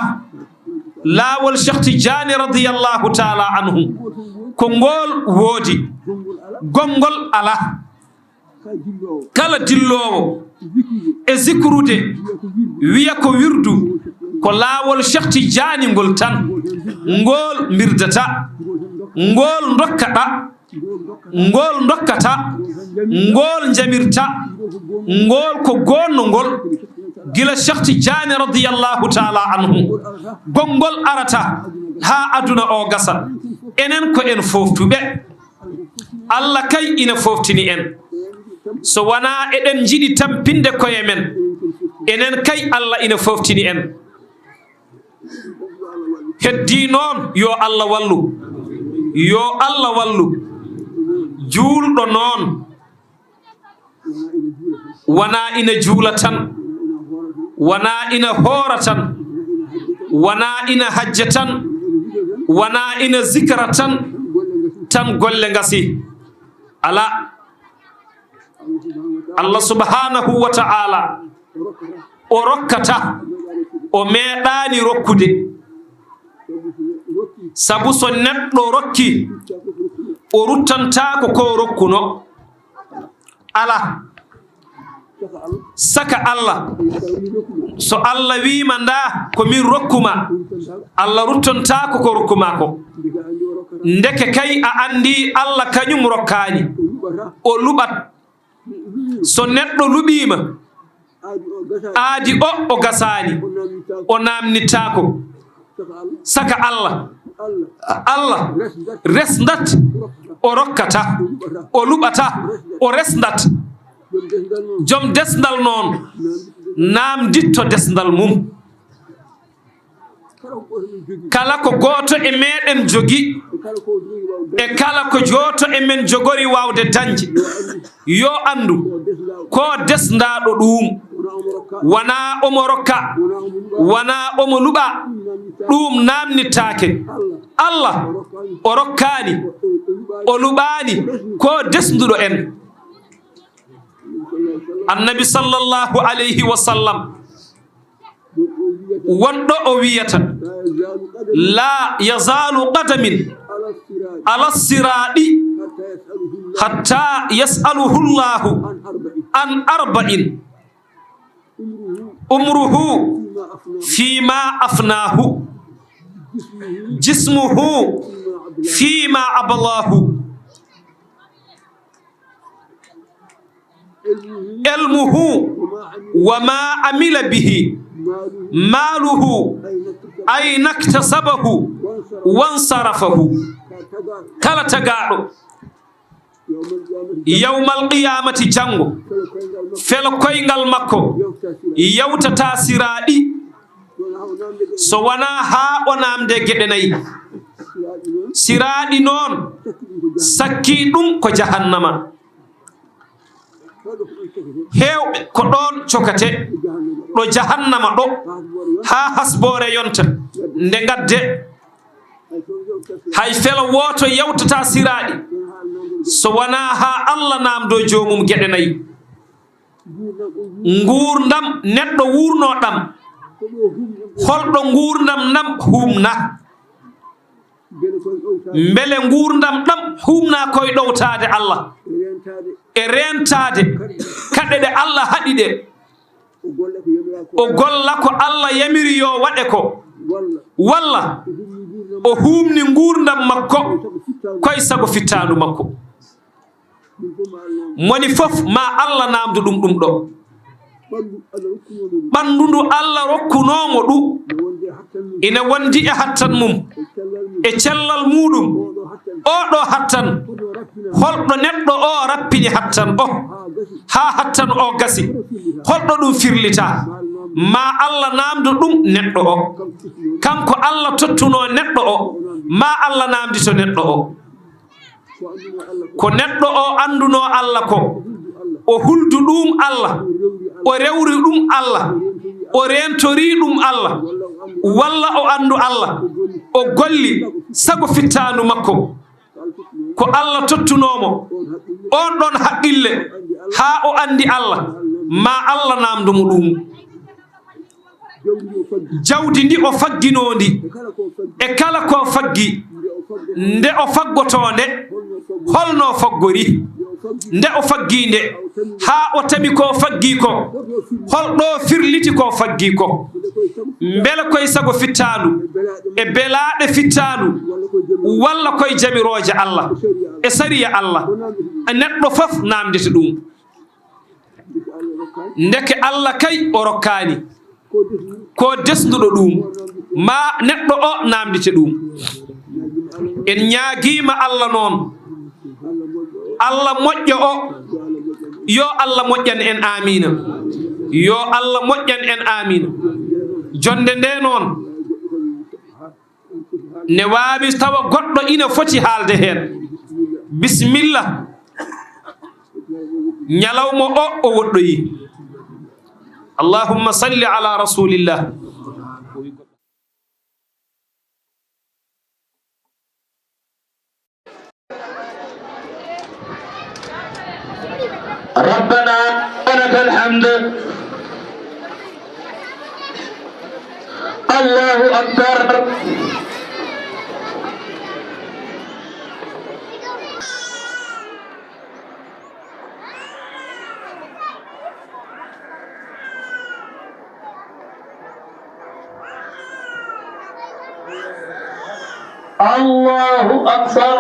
Laawol Cheikh Tidiane radiyallahu taala anhu ko ngol woodi, gonngol alaa. Kala dilloowo e zikrude, wiya ko wirdu, ko laawol Cheikh Tidiane ngol tan. Ngol mbirdata, ngol dokkata, ngol dokkata, ngol njamirta, ngol ko gonno ngol. Gila Cheikh Tidiane radiyallahu taala anhu, gonngol arata haa aduna o gasa. Enen ko en fooftuɓe. Allah kay ina fooftini en. So wonaa eɗen njiɗi tampinde koye men, enen kay Allah ina fooftini en. Heddii noon, yo Allah wallu. Yo Allah wallu. Juulɗo noon, wonaa ina juula tan, wonaa ina hoora tan, wonaa ina hajja tan, wonaa ina zikra tan, tan golle ngasi. Alaa. Allah subhanahu wa ta'ala, o rokkata, o meeɗaani rokkude. Sabu so neɗɗo rokki, o ruttantaako ko rokkuno. Alaa. Saka Allah. So Allah wiima ndaa ko min rokkuma, Allah ruttantaako ko rokkuma ko. Ndeke kay a anndi Allah kañum rokkaani. O luɓat. So neɗɗo luɓiima, aadi o, o gasaani, o naamnitaako. Saka Allah. Allah resndat, o rokkata, o luɓata, o resndat. Jom desndal noon, naamnditto desndal mum. Kala ko gooto e meeɗen jogi, e kala ko gooto e men jogori waawde dañde, yo anndu ko desndaaɗo ɗuum. Wonaa omo rokka, wonaa omo luɓa, ɗuum naamnittaake. Allah o rokkaani, o luɓaani ko desnduɗo en. Annabi sallallahu alayhi wa sallam, wonɗo o wiyata, "La yazaalu qadamin ala siraɗi hatta yas'aluhu Allahu an arba'in." Umruhu fima afnahu, jismuhu fima ablahu, ilmuhu wa ma amila bihi, maluhu ayna iktasabahu wansarafahu. Kala tagaaɗo yawmal qiyamati, janngo, felo koyngal makko yawtata siraaɗi, so wonaa haa o naamde geɗe nayi. Siraaɗi noon, sakki ɗum ko jahannama. Heewɓe ko ɗoon cokate, ɗo jahannama ɗo, haa hasboore yonta, nde ngadde. Hay felo wooto yawtata siraaɗi, so wonaa haa Allah naamdoo joomum geɗe nayi. Nguurndam neɗɗo wuurnoo ɗam, holɗo nguurndam ɗam huumna? Mbele nguurndam ɗam huumna koye ɗowtaade Allah e reentaade kaɗe ɗe Allah haɗi ɗe? O golla ko Allah yamiri yo waɗe ko, walla o huumni nguurndam makko koye sago fittaandu makko? Moni fof ma Allah naamdu ɗum ɗum ɗo. Ɓanndu ndu Allah rokkunoo mo ɗu, ina wondi e hattan mum, e cellal muuɗum. Oo ɗo hattan, holɗo neɗɗo o rappini hattan o, haa hattan o gasi, holɗo ɗum firlita? Ma Allah naamdo ɗum neɗɗo o. Kanko Allah tottunoo neɗɗo o, ma Allah naamdito neɗɗo o. Ko neɗɗo o anndunoo Allah ko, o huldu ɗum Allah, O rewri ɗum Allah, o reentori ɗum Allah, walla o anndu Allah, o golli sago fittaandu makko. Ko Allah tottunoo mo oon ɗoon haqqille haa o anndi Allah, ma Allah naamndo mo ɗum. Jawdi ndi o fagginoo ndi e kala ko faggi, nde o faggotoo nde, holno faggori? Nde o faggi nde, haa o tami ko faggi ko, hol ɗo firliti ko faggi ko? Mbele koye sago fittaandu, e belaaɗe fittaandu, walla koye jamirooje Allah e sariya Allah? Neɗɗo fof naamndete ɗum. Ndeke Allah kay o rokkaani ko desnuɗo ɗum, ma neɗɗo o naamndite ɗum. En ñaagiima Allah noon, Allah moƴƴo o, yo Allah moƴƴan en, aamiina. Yo Allah moƴƴan en, aamiina. Jonnde nde noon, ne waawi tawa goɗɗo ina foti haalde heen. Bisimilla. Ñalawma o, o woɗɗoyi. Allahumma salli ala rasulillah. ربنا ولك الحمد. الله أكبر. الله أكبر.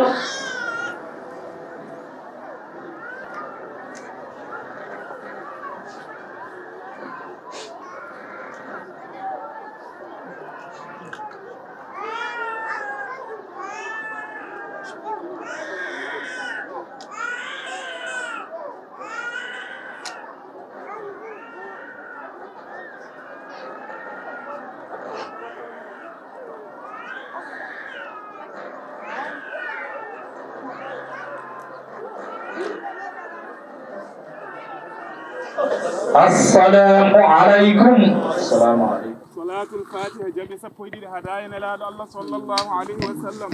السلام عليكم. السلام عليكم. Salaatul Faatiha, jamɗe sappo e ɗiɗi, hadaya Nelaaɗo Allah sallallahu alayhi wa sallam.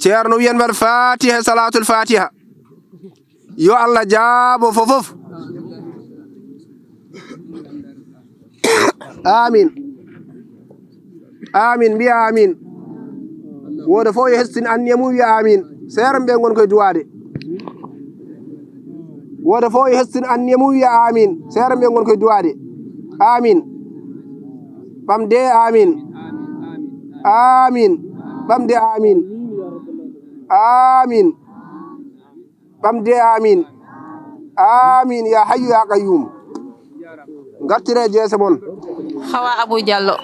Ceerno wiyan mbaɗa Faatiha, Salaatul Faatiha. Yo Allah jaabo fofof. Amin. Amin, mbiya amin. Wooda fof yo hestin anniya mum, wiya amin. Seeram ɓe ngon koye duwaade. Wooda fof yo hestin anniya mum, wiya amin. Seeram ɓe ngon koye duwaade. Amin. Ɓamde amin. Amin. Ɓamde amin. Amin. Ɓamde amin. Amin, ya hayyu ya qayyum. Ngartire jeese mon. Hawa Abou Diallo.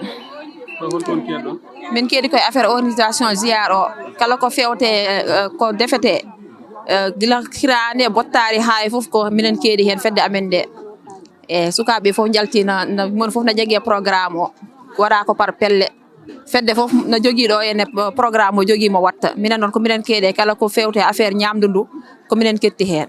Ko holto on keedɗon? Min keedi koye affaire organisation ziar o. Kala ko fewte, eh, ko defete, eh, gila hiraande, bottaari, haa e fof ko minen keedi heen fedde amen nde. E sukaaɓe fof njalti na, na, mon fof na jaggi e programme o. Waɗa ko par pelle. Fedde fof no jogii ɗo ene programme o jogii mo watta. Minen noon ko minen keeɗe kala ko fewte affaire ñaamdu ndu, ko minen ketti heen.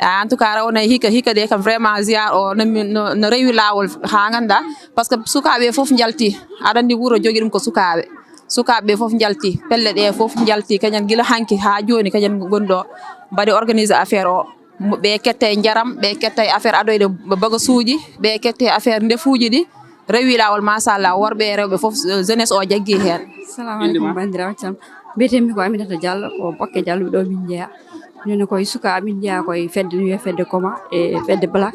En tout cas, rawane hikka, hikka de kam vraiment ziar o no, no, no rewi laawol haa ngannda. Parce que sukaaɓe fof njalti. Aɗa anndi wuro jogii ɗum ko sukaaɓe. Sukaaɓe fof njalti. Pelle ɗe fof njalti. Kañum gila hanki haa jooni kañum ngoni ɗo. Mbaɗi organiser affaire o. Mo-, ɓe kette e njaram, ɓe kette e affaire adoyde ba-, bagasuuji, ɓe kette e affaire ndefuuji ɗi. Rewi laawol, machallah, worɓe e rewɓe fof, eh, jeunesse o jaggi heen. Salamu aleykum, banndiraaɓe, jam. Mbiyetee-mi ko Aminata Diallo, ko Bokke Diallo ɗo min njeyaa. Minen koye sukaaɓe min njeyaa koye fedde no wiyee fedde Koma e fedde Black.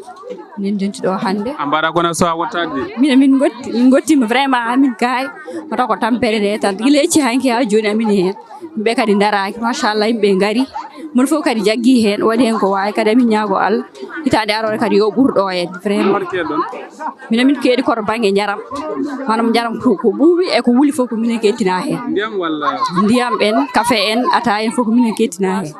Min ndenti ɗo hannde. A mbaɗa kono so a wottaade de. Min, min ngotti, min ngottiima vraiment, amin kaay. Wota ko tampere nde tan. Gila ecci hanki haa jooni amin heen. Yimɓe kadi ndaraaki, machallah, yimɓe ngari. Mon fof kadi jaggi heen, waɗi heen ko waawi. Kadi amin ñaago Allah, hitaande aroore kadi yo ɓur ɗo en, vraiment. Minen min keedi koto bannge njaram. Maanaam njaram ko, ko ɓuuɓi e ko wuli fof ko minen kettina heen. Ndiyam walla? Ndiyam en, kafe en, ata en fof ko minen kettina heen.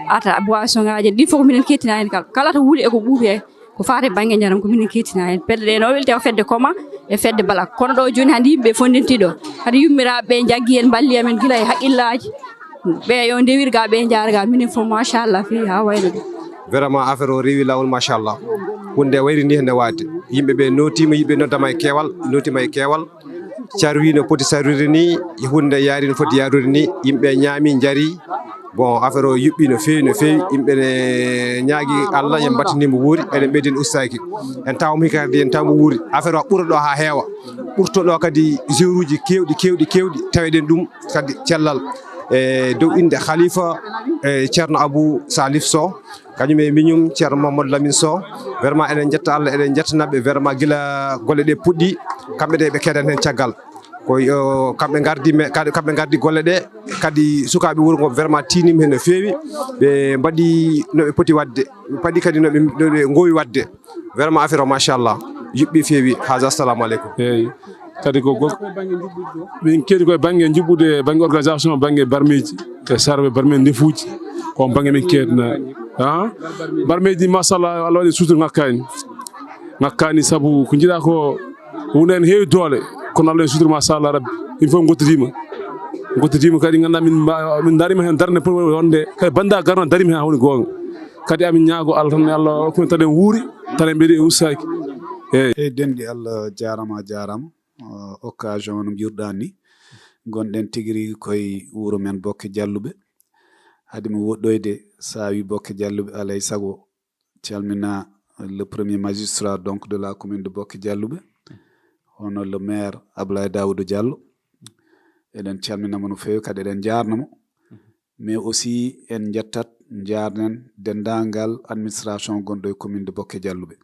Ata, boisson ngaaji en, ɗin fof ko minen kettina heen kala. Kala to wuli e ko ɓuuɓi e ko faati bannge njaram ko minen kettina heen. Fedde ɗe no welte ko fedde Koma e fedde Balak. Kono ɗo jooni hannde yimɓe fof ndenti ɗo. Hade yummiraaɓe ɓe njaggi en, mballi amen gila e haqqillaaji. Ɓe yo ndewir ga, ɓe njaar ga, minen fof machallah fii ha wayno ɗum. Vraiment affaire o rewi lawol machallah. Hunde wayri ni hende waade. Yimɓe ɓe notiima, yimɓe noddama e keewal, notiima e keewal. Carwi no poti sarwirde ni, hunde yaari no foti yaarude ni, yimɓe ñaami, njari. Bon, affaire o yuɓɓi no feewi, no feewi. Yimɓe ne ñaagi Allah, yen mbattinimo wuuri, eɗen ɓeydin ustaaki. En tawamo hikka kadi, en tawamo wuuri. Affaire o ɓura ɗo ha heewa. Ɓurto ɗo kadi joueuruji kewɗi, kewɗi, kewɗi. Taweɗen ɗum kadi cellal. E dow inde Khalifa, e Ceerno Abou Salif Sow, kañum e miñum Ceerno Mamadou Lamine Sow. Vraiment eɗen jetta Allah, eɗen jettanaɓe vraiment gila golle ɗe puɗɗi, kamɓe ɗe ɓe keedan hen caggal. Ko yo kamɓe gardi me-, kadi kamɓe gardi golle ɗe, kadi sukaaɓe wuro ngo vraiment tinima hen no feewi, ɓe mbaɗi no ɓe poti waɗde, ɓe mbaɗi kadi no ɓe, no ɓe ngowi waɗde. Vraiment affaire o machallah, yuɓɓi feewi. Haja, assalamu aleykum. Eyyi. Kadi ko gol-, min keedi koye bannge njuɓɓude, bannge organisation, bannge barmeeji e sarɓe barmeeji ndefuuji, ko on bannge min keedna. Ha? Barmeeji, machallah, Allah waɗi sutura, ŋakkaani. Ŋakkaani sabu ko njiɗa ko wonde en heewi doole, kono Allah en sutura, machallah rabbi. Min fof gottodiima. Gottodiima kadi, ngannduɗaa min mba-, min ndaarima heen darnde pour wonde kadi bannda garno darima heen haa woni goonga. Kadi amin ñaago Allah tan, Allah hokku men tan en wuuri, tan en mbeɗi e ustaaki. Eyyi. Eyyi, denɗi Allah jaarama, a jaarama. Uh, occasion no mbiruɗaa ni, gonɗen tigi rigi koye wuro men Bokke Jalluɓe. Haade mi woɗɗoyde, so a wi Bokke Jalluɓe, alay sago calmina le premier magistrat donc de la commune de Bokke Jalluɓe, hono le maire Ablaye Daouda Diallo. Eɗen calmina mo no feewi, kadi eɗen njaarna mo. Mais aussi en njettat, njaarnen denndaangal administration gonɗo e commune de Bokke Jalluɓe.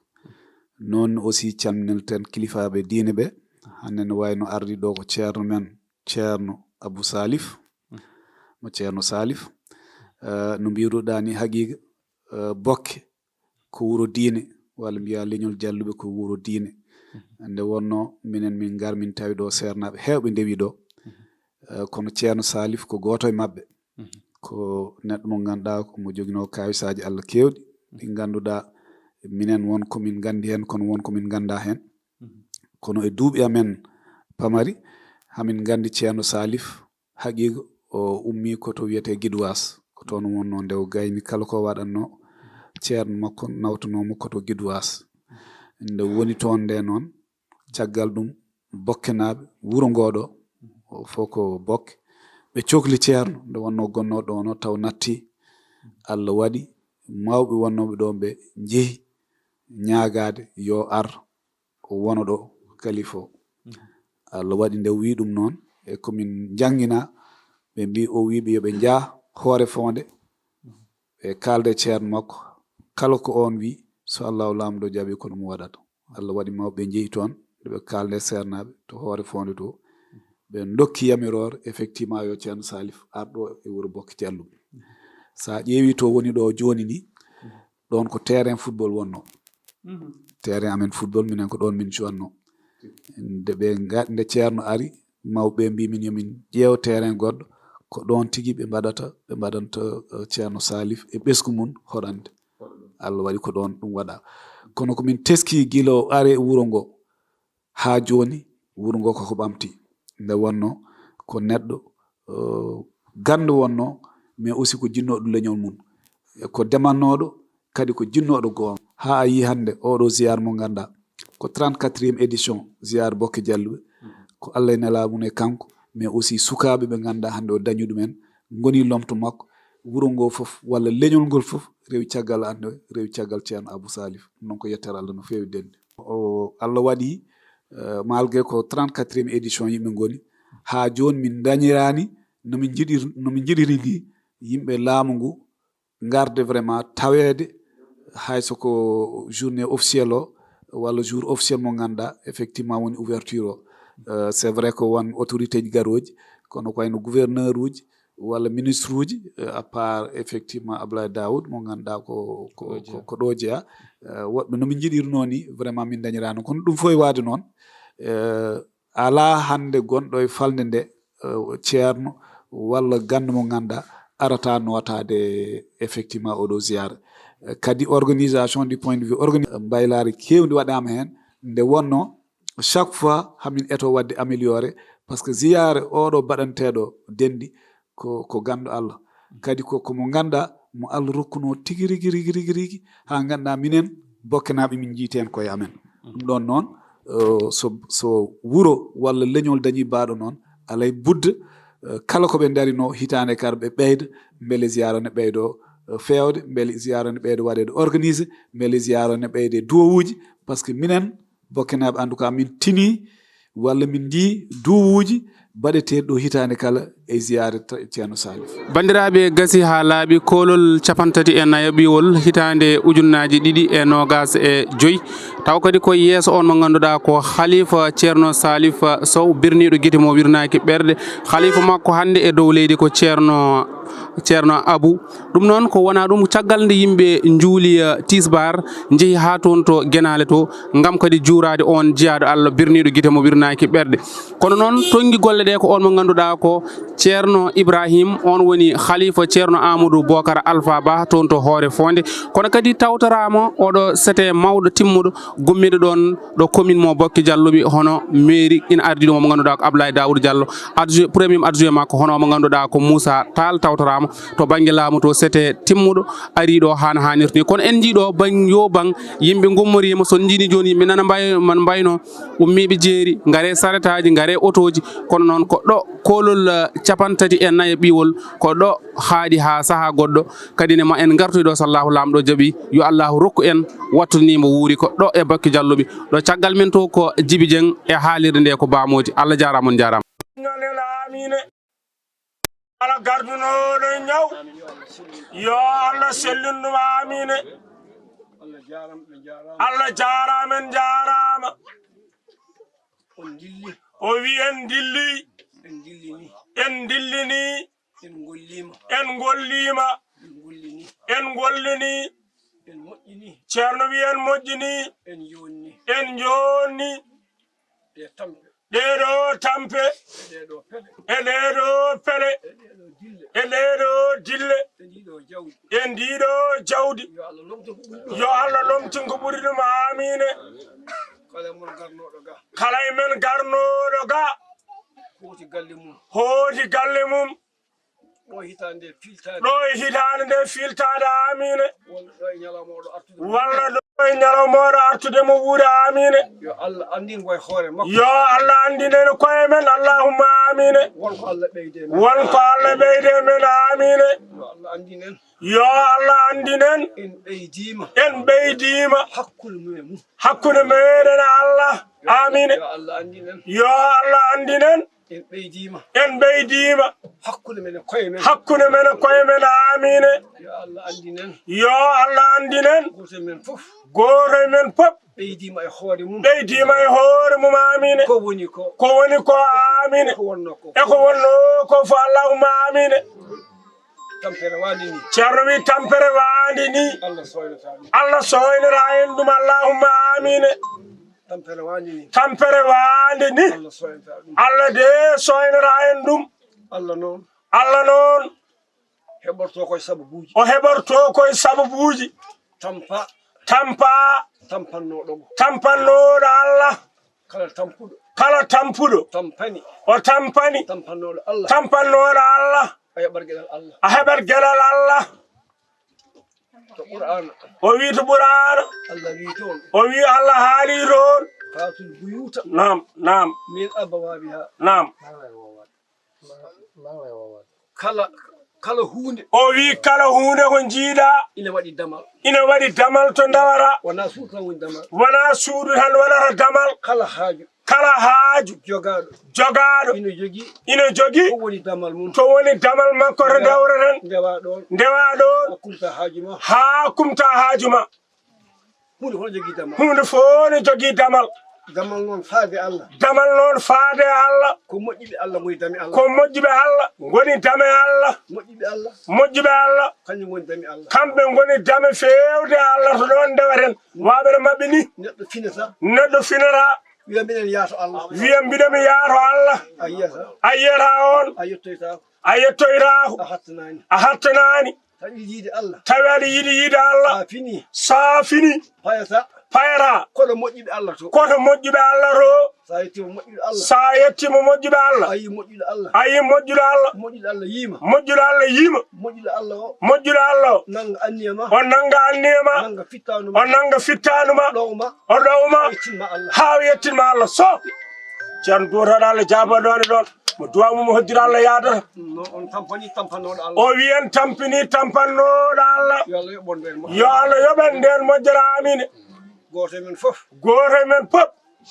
Noon aussi calminirten kilifaaɓe diine ɓe. Hannde no wayno ardi ɗo ko ceerno men, Ceerno Abou Salif, mo Ceerno Salif. Eh, no mbiruɗaa ni, haqiiqa, eh, Bokke ko wuro diine, walla mbiya leñol Jalluɓe ko wuro diine. Nde wonno minen min ngar min tawi ɗo seernaaɓe heewɓe ndewi ɗo. Eh, kono Ceerno Salif ko gooto e maɓɓe. Ko neɗɗo mo ngannduɗaa ko mo joginoo kaawisaaji Allah keewɗi, ɗi ngannduɗaa minen won ko min nganndi heen, kono won ko min nganndaa heen. Kono e duuɓi amen pamari, hamin nganndi Ceerno Salif, haqiiqa o ummii ko to wiyetee Guidoise, ko toon wonnoo nde o gayni kala ko waɗatnoo, ceerno makko nawtanoo mo ko to Guidoise. Nde woni toon nde noon, caggal ɗum, Bokkenaaɓe wuro ngoo ɗo, o fof ko Bokke, ɓe cokli ceerno nde wonnoo gonnoo ɗo no taw natti. Allah waɗi mawɓe wonnooɓe ɗoon ɓe njehi ñaagaade yo ar, o wona ɗo kalifa o. Allah waɗi nde o wii ɗum noon, e ko min njannginaa, ɓe mbii, o wii ɓe yo ɓe njah Hoore Foonde, ɓe kaalda e ceerno makko, kala ko oon wii, so Allahu Laamɗo jaɓii, ko ɗum waɗata. Allah waɗi mawɓe njehi toon, nde ɓe kaalda e seernaaɓe to Hoore Foonde to, ɓe ndokki yamiroore, effectivement, yo Ceerno Salif ar ɗo e wuro Bokke Jalluɓe. So a ƴeewii to woni ɗo jooni ni, ɗoon ko terrain football wonnoo. Terrain amen football, minen ko ɗoon min cuwatnoo. Nde ɓe nga-, nde ceerno ari, mawɓe mbii min yo min ƴeew terrain goɗɗo, ko ɗoon tigi ɓe mbaɗata, ɓe mbaɗanta, eh, Ceerno Salif e ɓesngu mum hoɗande. Allah waɗi ko ɗoon ɗum waɗaa. Kono ko min teskii gila o ari e wuro ngo, haa jooni, wuro ngo koko ɓamti. Nde wonnoo ko neɗɗo, eh, ganndo wonnoo, mais aussi ko jinnooɗo leñol mum. Ko demannooɗo, kadi ko jinnooɗo goonga. Haa a yii hannde oɗo ziyaar mo ngannduɗaa ko trente-quatrième édition ziyaar Bokke Jalluɓe. Ko Allah e Nelaaɗo mum e kanko, mais aussi sukaaɓe ɓe ngannduɗaa hannde o dañi ɗumen, ngoni lomto makko. Wuro ngo fof, walla leñol ngol fof, rewi caggal hannde, rewi caggal Ceerno Abou Salif. Ɗum noon ko yettere Allah no feewi denɗi. O, Allah waɗi, eh, malgré ko trente-quatrième édition yimɓe ngoni, haa jooni min ndañiraani no min njiɗir-, no min njiɗiri ni, yimɓe laamu ngu ngarde vraiment taweede, hay so ko journée officielle o, walla jour officiel mo ngannduɗaa, effectivement, woni ouverture o. Euh, c'est vrai ko won autorité ji garooji, kono ko wayno gouverneur uji, walla ministre uji, euh, à part effectivement Abdoulaye Daoud, mo ngannduɗaa ko, ko, ko, ko ɗo jeyaa. Euh, woɓɓe no min njiɗirnoo ni, vraiment min ndañiraano. Kono ɗum fof e waade noon, euh, alaa hannde gonɗo e falnde nde, eh, ceerno walla ganndo mo ngannduɗaa arata nootaade effectivement oɗo ziyaara. Eh, kadi organisation du point de vue organi-, mbaylaari keewndi waɗaama heen, nde wonnoo chaque fois hamin eto waɗde amélioré, parce que ziyaara oɗo baɗanteeɗo denɗi ko, ko ganndo Allah. Kadi ko, ko mo ngannduɗaa, mo Allah rokkunoo tigi rigi, rigi, rigi, rigi, haa ngannduɗaa minen, Bokkenaaɓe, min njiiti heen koye amen. Ɗum ɗoon noon, eh, so, so wuro walla leñol dañii baaɗo noon, alay budda, eh, kala ko ɓe ndarinoo hitaande kala ɓe ɓeyda, mbele ziyaara ne ɓeydoo, eh, feewde, mbele ziyaara ne ɓeydoo waɗeede organisé, mbele ziyaara ne ɓeydee duwawuuji, par ce que minen, Bokkenaaɓe, en tout cas, min tinii walla min njii duwawuuji baɗeteeɗi ɗo hitaande kala e ziyaare ta-, Ceerno Salif. Banndiraaɓe, gasi haa laaɓi, koolol cappanɗe tati e nayo ɓiwol hitaande ujunnaaji ɗiɗi e noogaas e joy. Taw kadi ko yeeso on mo ngannduɗaa ko Khalifa Ceerno Salif Sow, birniiɗo gite mo wirnaaki ɓerɗe. Khalifa makko hannde e dow leydi ko Ceerno, Ceerno Abu. Ɗum noon ko wona ɗum caggal nde yimɓe njuuli, eh, tisbar, njehi haa toon to Genaale to, ngam kadi juuraade oon jiyaaɗo Allah birniiɗo gite mo wirnaaki ɓerɗe. Kono noon, tonngi golle ɗe ko oon mo ngannduɗaa ko Ceerno Ibrahim, oon woni Khalifa Ceerno Amadou Bokar Alpha Ba toon to Hoore Foonde. Kono kadi tawtoraama oɗo sete mawɗo timmuɗo gummiiɗo ɗoon ɗo commune mo Bokke Jalluɓe, hono mairie ina ardii ɗum mo ngannduɗaa ko Abdoulaye Daouda Diallo, adjoint, premier adjoint makko, hono mo ngannduɗaa ko Moussa Tall tawtoraama to bannge laamu to sete timmuɗo arii ɗo haa no haanirta ni. Kono en njii ɗo bang yo bang, yimɓe ngummoriima, so on njiini jooni yimɓe nana mbay-, man mbayno, ummiiɓe jeeri, ngare saretaaji, ngare otooji, kono noon ko ɗo koolol, eh, cappanɗe tati e nayo ɓiwol, ko ɗo haaɗi haa sahaa goɗɗo, kadi ne ma en ngartoy ɗo so Allahu Laamɗo jaɓi, yo Allahu rokku en wattu ni mo wuuri ko ɗo e Bakke Jalluɓe, ɗo caggal men to ko Jibi Jeŋ e haalirde nde ko Baamooti. Allah jaaraama, on jaaraama. Amiin. Kala gardunooɗo e ñaw, yo Allah sellin ɗum, aamiin. Allah jaaraama, en njaaraama. O wi en ndilli. En ndillini. En ngolliima. En ngolliima. En ngollini. Ceerno wi en moƴƴini. En njoonni. Ɗee tampe. Ɗee ɗoo tampe. E ɗee ɗoo pele. E ɗee ɗoo pele. E ɗee ɗoo dille. E ɗee ɗoo dille. E ndii ɗoo jawdi. E ndii ɗoo jawdi. Yo Allah lomtin ko ɓuri ɗum. Yo Allah lomtin ko ɓuri ɗum. Aamiin. Kala e mon garnooɗo ga. Kala e men garnooɗo ga. Hooti galle mum. Hooti galle mum. Ɗo hitaande nde fiiltaade. Ɗo e hitaande nde fiiltaade, aamiin. Walla ɗo e ñalawma oɗo artude. Walla ɗo e ñalawma oɗo artude mo wuuri, aamiin. Yo Allah anndin ko e hoore makko. Yo Allah anndin en koye men, allahumma aamiin. Won ko Allah ɓeyde men. Won ko Allah ɓeyde men, aamiin. Yo Allah anndin en. Yo Allah anndin en. En ɓeydiima. En ɓeydiima. Hakkunde mum e mum. Hakkunde meɗen e Allah. Aamiin. Yo Allah anndin en. Yo Allah anndin en. En ɓeydiima. En ɓeydiima. Hakkunde men e koye men. Hakkunde men e koye men, aamiin. Yo Allah anndin en. Yo Allah anndin en. Gooto e men fof. Gooto e men fof. Ɓeydiima e hoore mum. Ɓeydiima e hoore mum, aamiin. Ko woni ko. Ko woni ko, aamiin. Ko wonnoo ko. E ko wonnoo ko fof, allahumma aamiin. Tampere waande ni. Ceerno wi tampere waande ni. Allah sooynata ɗum. Allah sooynata en ɗum, allahumma aamiin. Tampere waande ni. Tampere waande ni. Allah sooynata ɗum. Allah de sooynata en ɗum. Allah noon. Allah noon. Heɓorto koye sababuuji. O heɓorto koye sababuuji. Tampa. Tampa. Tampannooɗo mo. Tampannooɗo Allah. Kala tampuɗo. Kala tampuɗo. Tampani. O tampani. Tampannooɗo Allah. Tampannooɗo Allah. A heɓat geɗal Allah. A heɓat geɗal Allah. To Qur'aana. O wi to Qur'aana. Allah wi toon. O wi Allah haali toon. Faatul buyuuta. Naam, naam. Min abwaabiha. Naam. Kala, kala huunde. O wi kala huunde ko njiiɗa. Ina waɗi damal. Ina waɗi damal to ndawata. Wonaa suudu tan woni damal. Wonaa suudu tan waɗata damal. Kala haaju. Kala haaju. Jogaaɗo. Jogaaɗo. Ina jogii. Ina jogii. Ko woni damal mum. To woni damal makko to ndawata tan. Ndewa ɗoon. Ndewa ɗoon. Haa kumta haaju ma. Haa kumta haaju ma. Huunde fof ne jogii damal. Huunde fof ne jogii damal. Damal noon faade Allah. Damal noon faade Allah. Ko moƴƴiɓe Allah ngoni dame Allah. Ko moƴƴiɓe Allah ngoni dame Allah. Moƴƴiɓe Allah. Moƴƴiɓe Allah. Kañum ngoni dame Allah. Kamɓe ngoni dame feewde Allah to ɗoon ndewaten. Waaɓere maɓɓe ni. Neɗɗo finata. Neɗɗo finata. Wiya minen yaato Allah. Wiya mbiɗa mi yaato Allah. A yiyata. A yiyata on. A yettoytaako. A yettoytaako. A hattanaani. A hattanaani. Tawi yiide Allah. Tawi aɗa yiɗi yiide Allah. Sa fini. Sa fini. Payata. Payata. Kono moƴƴuɓe Allah to. Kono moƴƴuɓe Allah to. Sa yettiima moƴƴuɗo Allah. Sa yettiima moƴƴuɗo Allah. A yii moƴƴuɗo Allah. A yii moƴƴuɗo Allah. Moƴƴuɗo Allah yiima. Moƴƴuɗo Allah yiima. Moƴƴuɗo Allah o. Moƴƴuɗo Allah o. Nannga anniya ma. O nannga anniya ma. Nannga fittaandu ma. O nannga fittaandu ma. O ɗowma. O ɗowma. Haa o yettinma Allah. Haa o yettinma Allah. So. Ceerno duwotoɗo Allah jaabano ɗoon. Mo duwaa mum o hoddira Allah yaadata. No on tampani tampannooɗo Allah. O wiyi en tampini tampannooɗo Allah. Yo Allah yoɓ on ndeen moƴƴere. Yo Allah yoɓ en ndeen moƴƴere. Aamiin. Gooto e men fof. Gooto e men fof.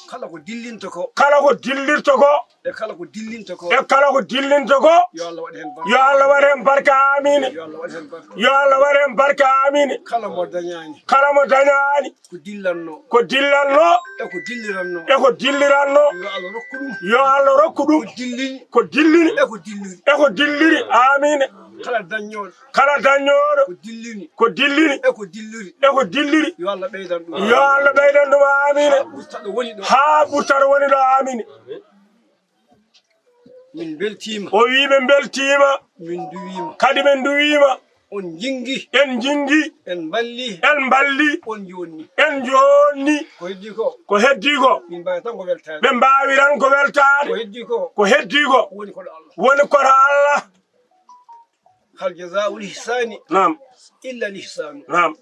Kala ko dillinta ko. Kala ko dillirta ko. E kala ko dillinta ko. E kala ko dillinta ko. Yo Allah waɗ heen barke. Yo Allah waɗ heen barke. Aamiin. Yo Allah waɗ heen barke. Yo Allah waɗ heen barke. Aamiin. Kala mo dañaani. Kala mo dañaani. Ko dillanno. Ko dillanno. E ko dilliranno. E ko dilliranno. Yo Allah rokku ɗum. Yo Allah rokku ɗum. Ko dillini. Ko dillini. E ko dilliri. E ko dilliri. Aamiin. Kala daññooɗo. Kala daññooɗo. Ko dillini. Ko dillini. E ko dilliri. E ko dilliri. Yo Allah ɓeydan ɗum. Yo Allah ɓeydan ɗum. Aamiin. Haa ɓurta ɗo woni ɗo. Haa ɓurta ɗo woni ɗo. Aamiin. Min mbeltiima. O wii ɓe mbeltiima. Min nduwiima. Kadi ɓe nduwiima. On njinngi. En njinngi. En mballi. En mballi. On njoonni. En njoonni. Ko heddii ko. Ko heddii ko. Min mbaawi tan ko weltaade. Ɓe mbaawi tan ko weltaade. Ko heddii ko. Ko heddii ko. Woni ko ɗo Allah. Woni ko ɗo Allah. Hal jazaa'ul ihsaani. Naam. Illa al ihsaanu. Naam.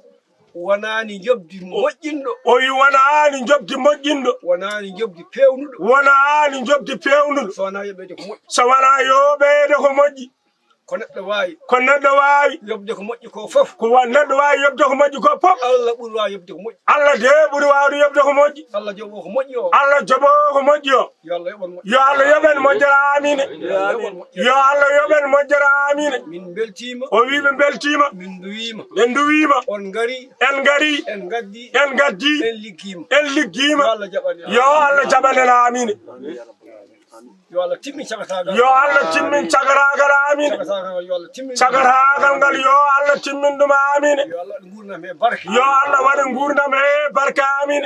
Wonaani njoɓdi moƴƴinɗo. O wi wonaani njoɓdi moƴƴinɗo. Wonaani njoɓdi peewnuɗo. Wonaani njoɓdi peewnuɗo. So wonaa yo ɓeyde ko moƴƴi. So wonaa yo ɓeyde ko moƴƴi. Ko neɗɗo waawi. Ko neɗɗo waawi. Yoɓde ko moƴƴi ko fof. Ko wa-, neɗɗo waawi yoɓde ko moƴƴi ko fof. Allah ɓuri waawi yoɓde ko moƴƴi. Allah de ɓuri waawde yoɓde ko moƴƴi. Allah joɓo ko moƴƴi o. Allah joɓo ko moƴƴi o. Yo Allah yoɓ on moƴƴere. Yo Allah yoɓ en moƴƴere. Aamiin. Yo Allah yoɓ on moƴƴere. Yo Allah yoɓ en moƴƴere. Aamiin. Min mbeltiima. O wii ɓe mbeltiima. Min nduwiima. Ɓe nduwiima. On ngari. En ngari. En ngaddi. En ngaddi. En liggiima. En liggiima. Yo Allah jaɓan en. Yo Allah jaɓan en. Aamiin. Yo Allah timmin cagataagal. Yo Allah timmin cagataagal. Aamiin. Cagataagal yo Allah timmin. Cagataagal ngal yo Allah timmin ɗum. Aamiin. Yo Allah waɗ nguurndam he barke. Yo Allah waɗ nguurndam he barke. Aamiin.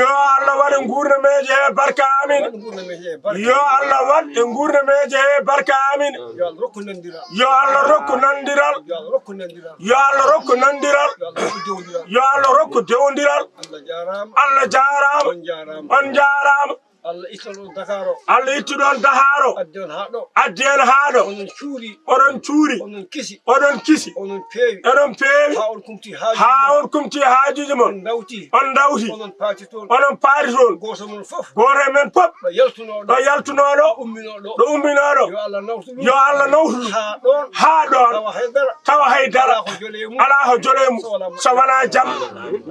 Yo Allah waɗ nguurndam he barke. Yo Allah waɗ nguurndam he barke. Aamiin. Waɗ nguurndam he barke. Yo Allah waɗ e nguurndam he barke. Aamiin. Yo Allah rokku nanondiral. Yo Allah rokku nanondiral. Yo Allah rokku nanondiral. Yo Allah rokku nanondiral. Yo Allah rokku dewndiral. Yo Allah rokku dewndiral. Allah jaaraama. Allah jaaraama. On jaaraama. On jaaraama. Allah itti ɗon Dakar o. Allah itti ɗon Dakar o. Addi on haa ɗo. Addi en haa ɗo. Onon cuuri. Oɗon cuuri. Onon kisi. Oɗon kisi. Onon peewi. Oɗon peewi. Haa on kumti haajuuji mon. Haa on kumti haajuuji mon. On ndawti. On ndawti. Onon paati toon. Onon paati toon. Gooto mon fof. Gooto e men fof. Ɗo yaltunoo ɗo. Ɗo yaltunoo ɗo. Ɗo umminoo ɗo. Ɗo umminoo ɗo. Yo Allah nawtu ɗum. Yo Allah nawtu ɗum. Haa ɗoon. Haa ɗoon. Tawa hay dara. Tawa hay dara. Alaa ko jole mum. Alaa ko jole mum. So wonaa jam. So wonaa jam.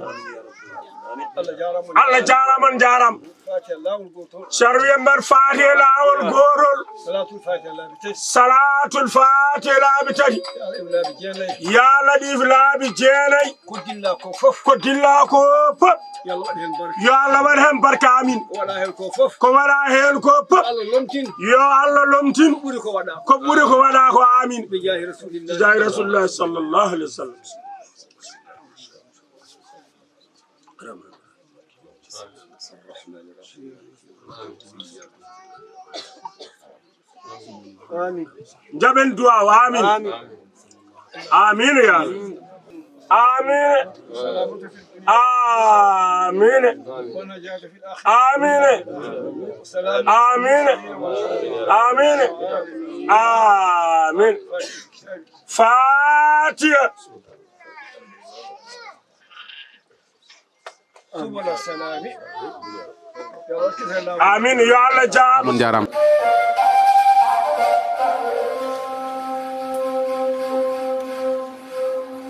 Allah jaaraama. Allah jaaraama, on jaaraama. Faatiha laawol gootol. Ceerno wiyi mbaɗ Faatiha laawol gootol. Salaatul Faatiha laabi tati. Salaatul Faatiha laabi tati. Yaa Latiif laabi jeenayi. Yaa Latiif laabi jeenayi. Ko dillaa ko fof. Ko dillaa ko fof. Yo Allah waɗ heen barke. Yo Allah waɗ heen barke. Aamiin. Ko waɗaa heen ko fof. Ko waɗaa heen ko fof. Yo Allah lomtin. Yo Allah lomtin. Ko ɓuri ko waɗaa. Ko ɓuri ko waɗaa ko. Aamiin. Bi jaahi Rasuulillaahi. Bi jaahi Rasuulillaahi sallallaahu aleyhi wa sallam. Aamiin. Njaɓen duwaaw. Aamiin. Aamiin. Aamiin, yaa Rabbi. Aamiin. Aamiin. Aamiin. Aamiin. Aamiin. Aamiin. Faatiha. Subul salaami. Aamiin. Yo Allah jaaraama. On jaaraama.